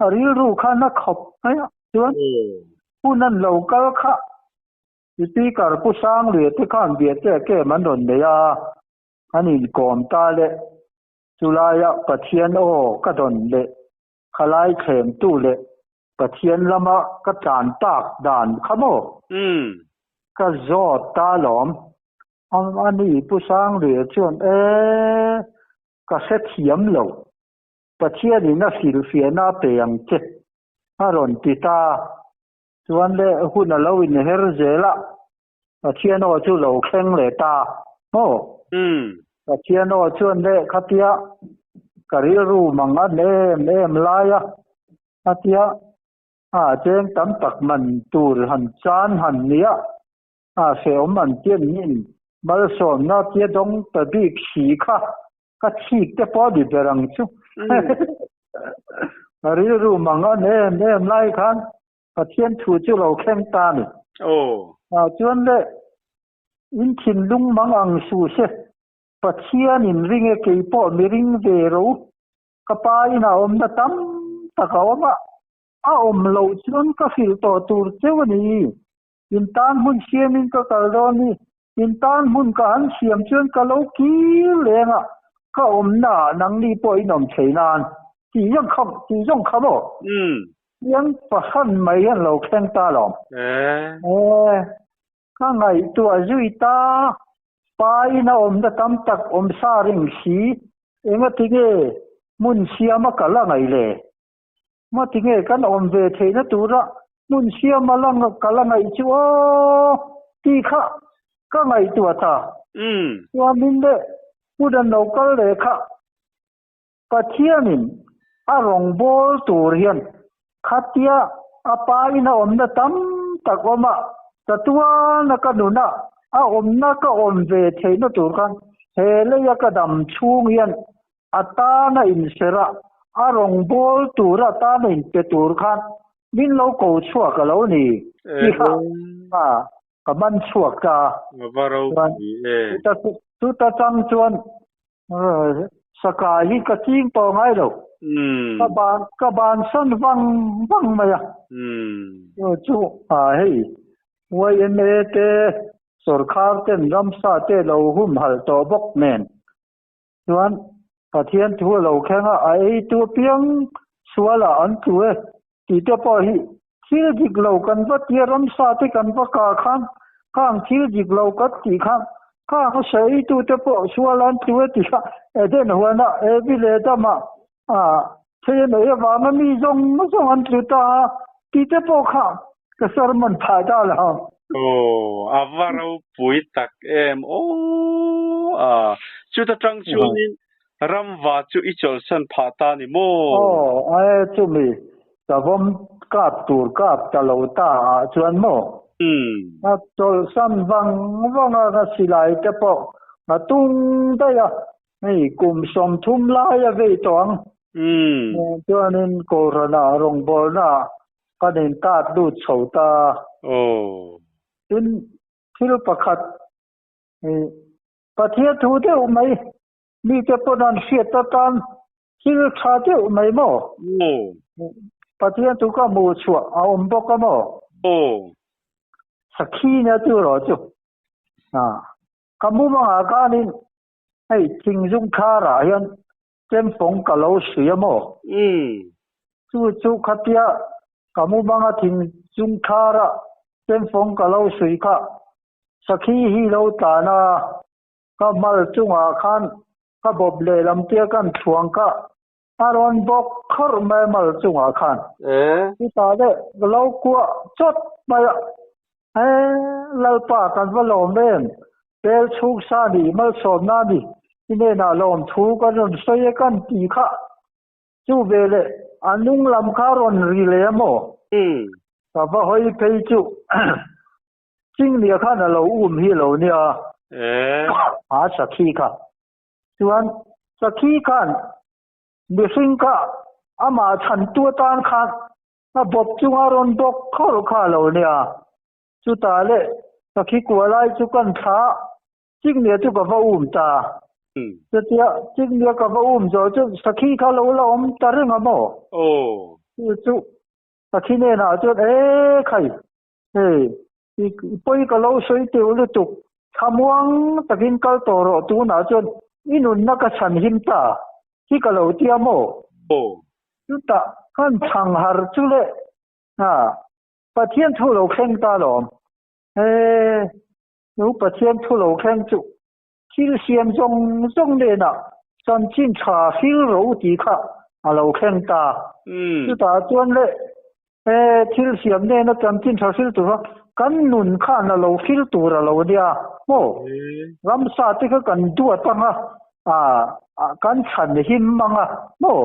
a rilru khan a khawp mai a, chuan hun an lo kal kha Speaker Pu Sangluia te khan biate a kem an rawn nei a, an inkawm ta le. Chulaia Pathian aw ka dawn leh khalai thlemtu leh Pathian lama ka tlan tak dan kha maw? Ka zawt ta lawm. A ni Pu Sangluia chuan e, ka hrethiam lo. Pathianin a hrilhfiahna a pe ang che a rawn ti ta. Chuan le hun a lo inher zel a, Pathian aw chu lo thleng leh ta maw? Pathian aw chuan leh khatia ka rilru mang an em em lai a, khatia a cheng tam tak man tur han chan han nia, a hrehawm an tian nin malsawmna tia dawng ta bik si kha ka chhik te pawh a ni ber ang chu. Ka rilru mang an em em lai khan Pathian thu chu lo thleng ta a ni. Ah chuan le, in thinlung mang ang su se, Pathian in ring e kei pawh mi ring ve ro, ka pa in a awmna tam tak a awm a, a awm loh chuan ka hrilh tawh tur cheu a ni. In tan hmun siamin ka kal dawn ni, in tan hmun ka han siam chuan ka lo kir leng a, ka awmna ah nangni pawh in awm thei nan, tih zawng kha, tih zawng kha maw? Hian pahran mai an lo thleng ta lo. E, ka ngaihtuah zui ta, pa in a awmna tam tak awm sa ring si, engatinge hmun siama kal a ngaih le? Ngatinge kan awm ve theihna tura hmun siama la kal a ngaih chu aw tih kha ka ngaihtuah ta. Chuanin le, hmun an lo kal leh kha Pathianin a rawngbâwl tûr hian Khatia a pa in a awmna tam tak awm a, chatuana ka nun a, a awmna ka awm ve theihna tur khan he leia ka dam chhung hian a tana inserh a, a rawngbâwl tura tana inpe tur khan min lo ko chhuak a lo ni tih kha ka man chhuak ta a. A va ropui e. Chuta chang chuan Sakai hi ka ching tawh ngai lo. Ka ban ka bansan vang vang mai a. Chu hei YMA te sorkar ten ramsa te lo humhalh tawh bawk nen chuan Pathian thu a lo thleng a, a eitu apiang sualah an tlu e tih te pawh hi thil dik lo kan va tia ramsa te kan va kah khan khang thil dik lo kan tih khan khang a sa eitu te pawh sual an tlu e tih kha Eden huana Evi leh Adama ah thei a neih avanga mi zawng zawng an tlu ta a tih te pawh kha ka sermon phah ta lo. Aw, a va ropui tak em aw a, chuta tang chuanin Ramva chu i chawlhsan phah ta ni maw? Aw, e chumi savawm kap tur kap ta lo ta ah chuan maw? A chawlhsan vang vang a, ka silai te pawh a tung daih a, hei kum 30 lai a vei tawh ang. Chuanin Kohhranah rawngbawlnaah kan intat lut chho ta a. Tin, thil pakhat Pathian thu deuh mai mite pawn an hriat atan thil tha deuh mai maw? Pathian thu ka hmuh chhuah a awm bawk a maw? Sakhi nia chu erawh chu ka mumangah khanin hei thingzung tharah hian chempawng ka lo hria maw? Chu chu khatia ka mumanga thingzung thara chempawng ka lo hrui kha Sakhi hi lo tlan a, ka hmal chungah khan ka bawp lehlam tia kan thluang kha a rawn bawk khawrh mai mal chungah khan. Chutah leh ka lo kuah chawt mai a, He Lalpa kan va lawm em, pel chhung sa ni malsawmna ni i hnenah lawm thu kan rawn sawi e kan ti kha. Chu veleh a hnung lam kha rawn ri leh a maw? Ka va hawi phei chu. Chinglia khan a lo um hi lo nia. A sakhi kha. Chuan sakhi khan mihring kha amah chhantu atan khan a bawp chunga rawn bawk khawrh kha a lo nia. Chutah leh sakhi kua lai chu kan thla a, Chinglia chu ka va um ta. Chutia Chinglia ka va um zawh chu sakhi kha lo la awm ta reng a maw? Chu chu sakhi hnenah chuan e khai. Hei, i pawi ka lo sawi teuh lutuk, thlamuang takin kal tawh rawh tunah chuan i nunna ka chhan him ta hi ka lo tia maw? Aw. Chutah khan chhang har chu le, ha, Pathian thu lo thleng ta lawm. He, chu Pathian thu lo thleng chu thil siam zawng zawng nenah chanchin tha hril ro tih kha a lo thleng ta. Chutah chuan le he thil siam nena chanchin tha hril tura kan nun khan a lo hril tur a lo nia maw? Ramsa te kha kan duat ang a, kan chhan him ang a maw?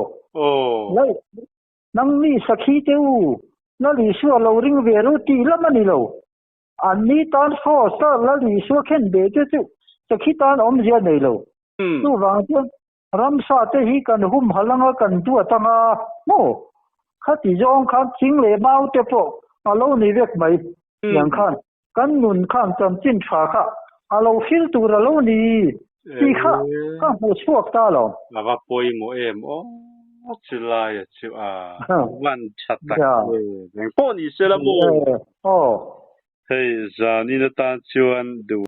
Nangni sakhi te u, Lal Isua lo ring ve ru tih lam a ni lo. An ni tan force a Lal Isua khen ve te chu sakhi tan awmzia nei lo. Chuvang chuan ramsa te hi kan humhalh anga kan duat anga maw? Khati zawng khan thing leh mau te pawh a lo ni vek mai. Tiang khan kan nun khan chanchin tha kha a lo hril tur a lo ni tih kha ka hmuh chhuak ta lo. A va pawimawh em aw chulai a chu a van tha tak em. Engpawh ni se la maw? Aw. Hei zanin atan chuan duh.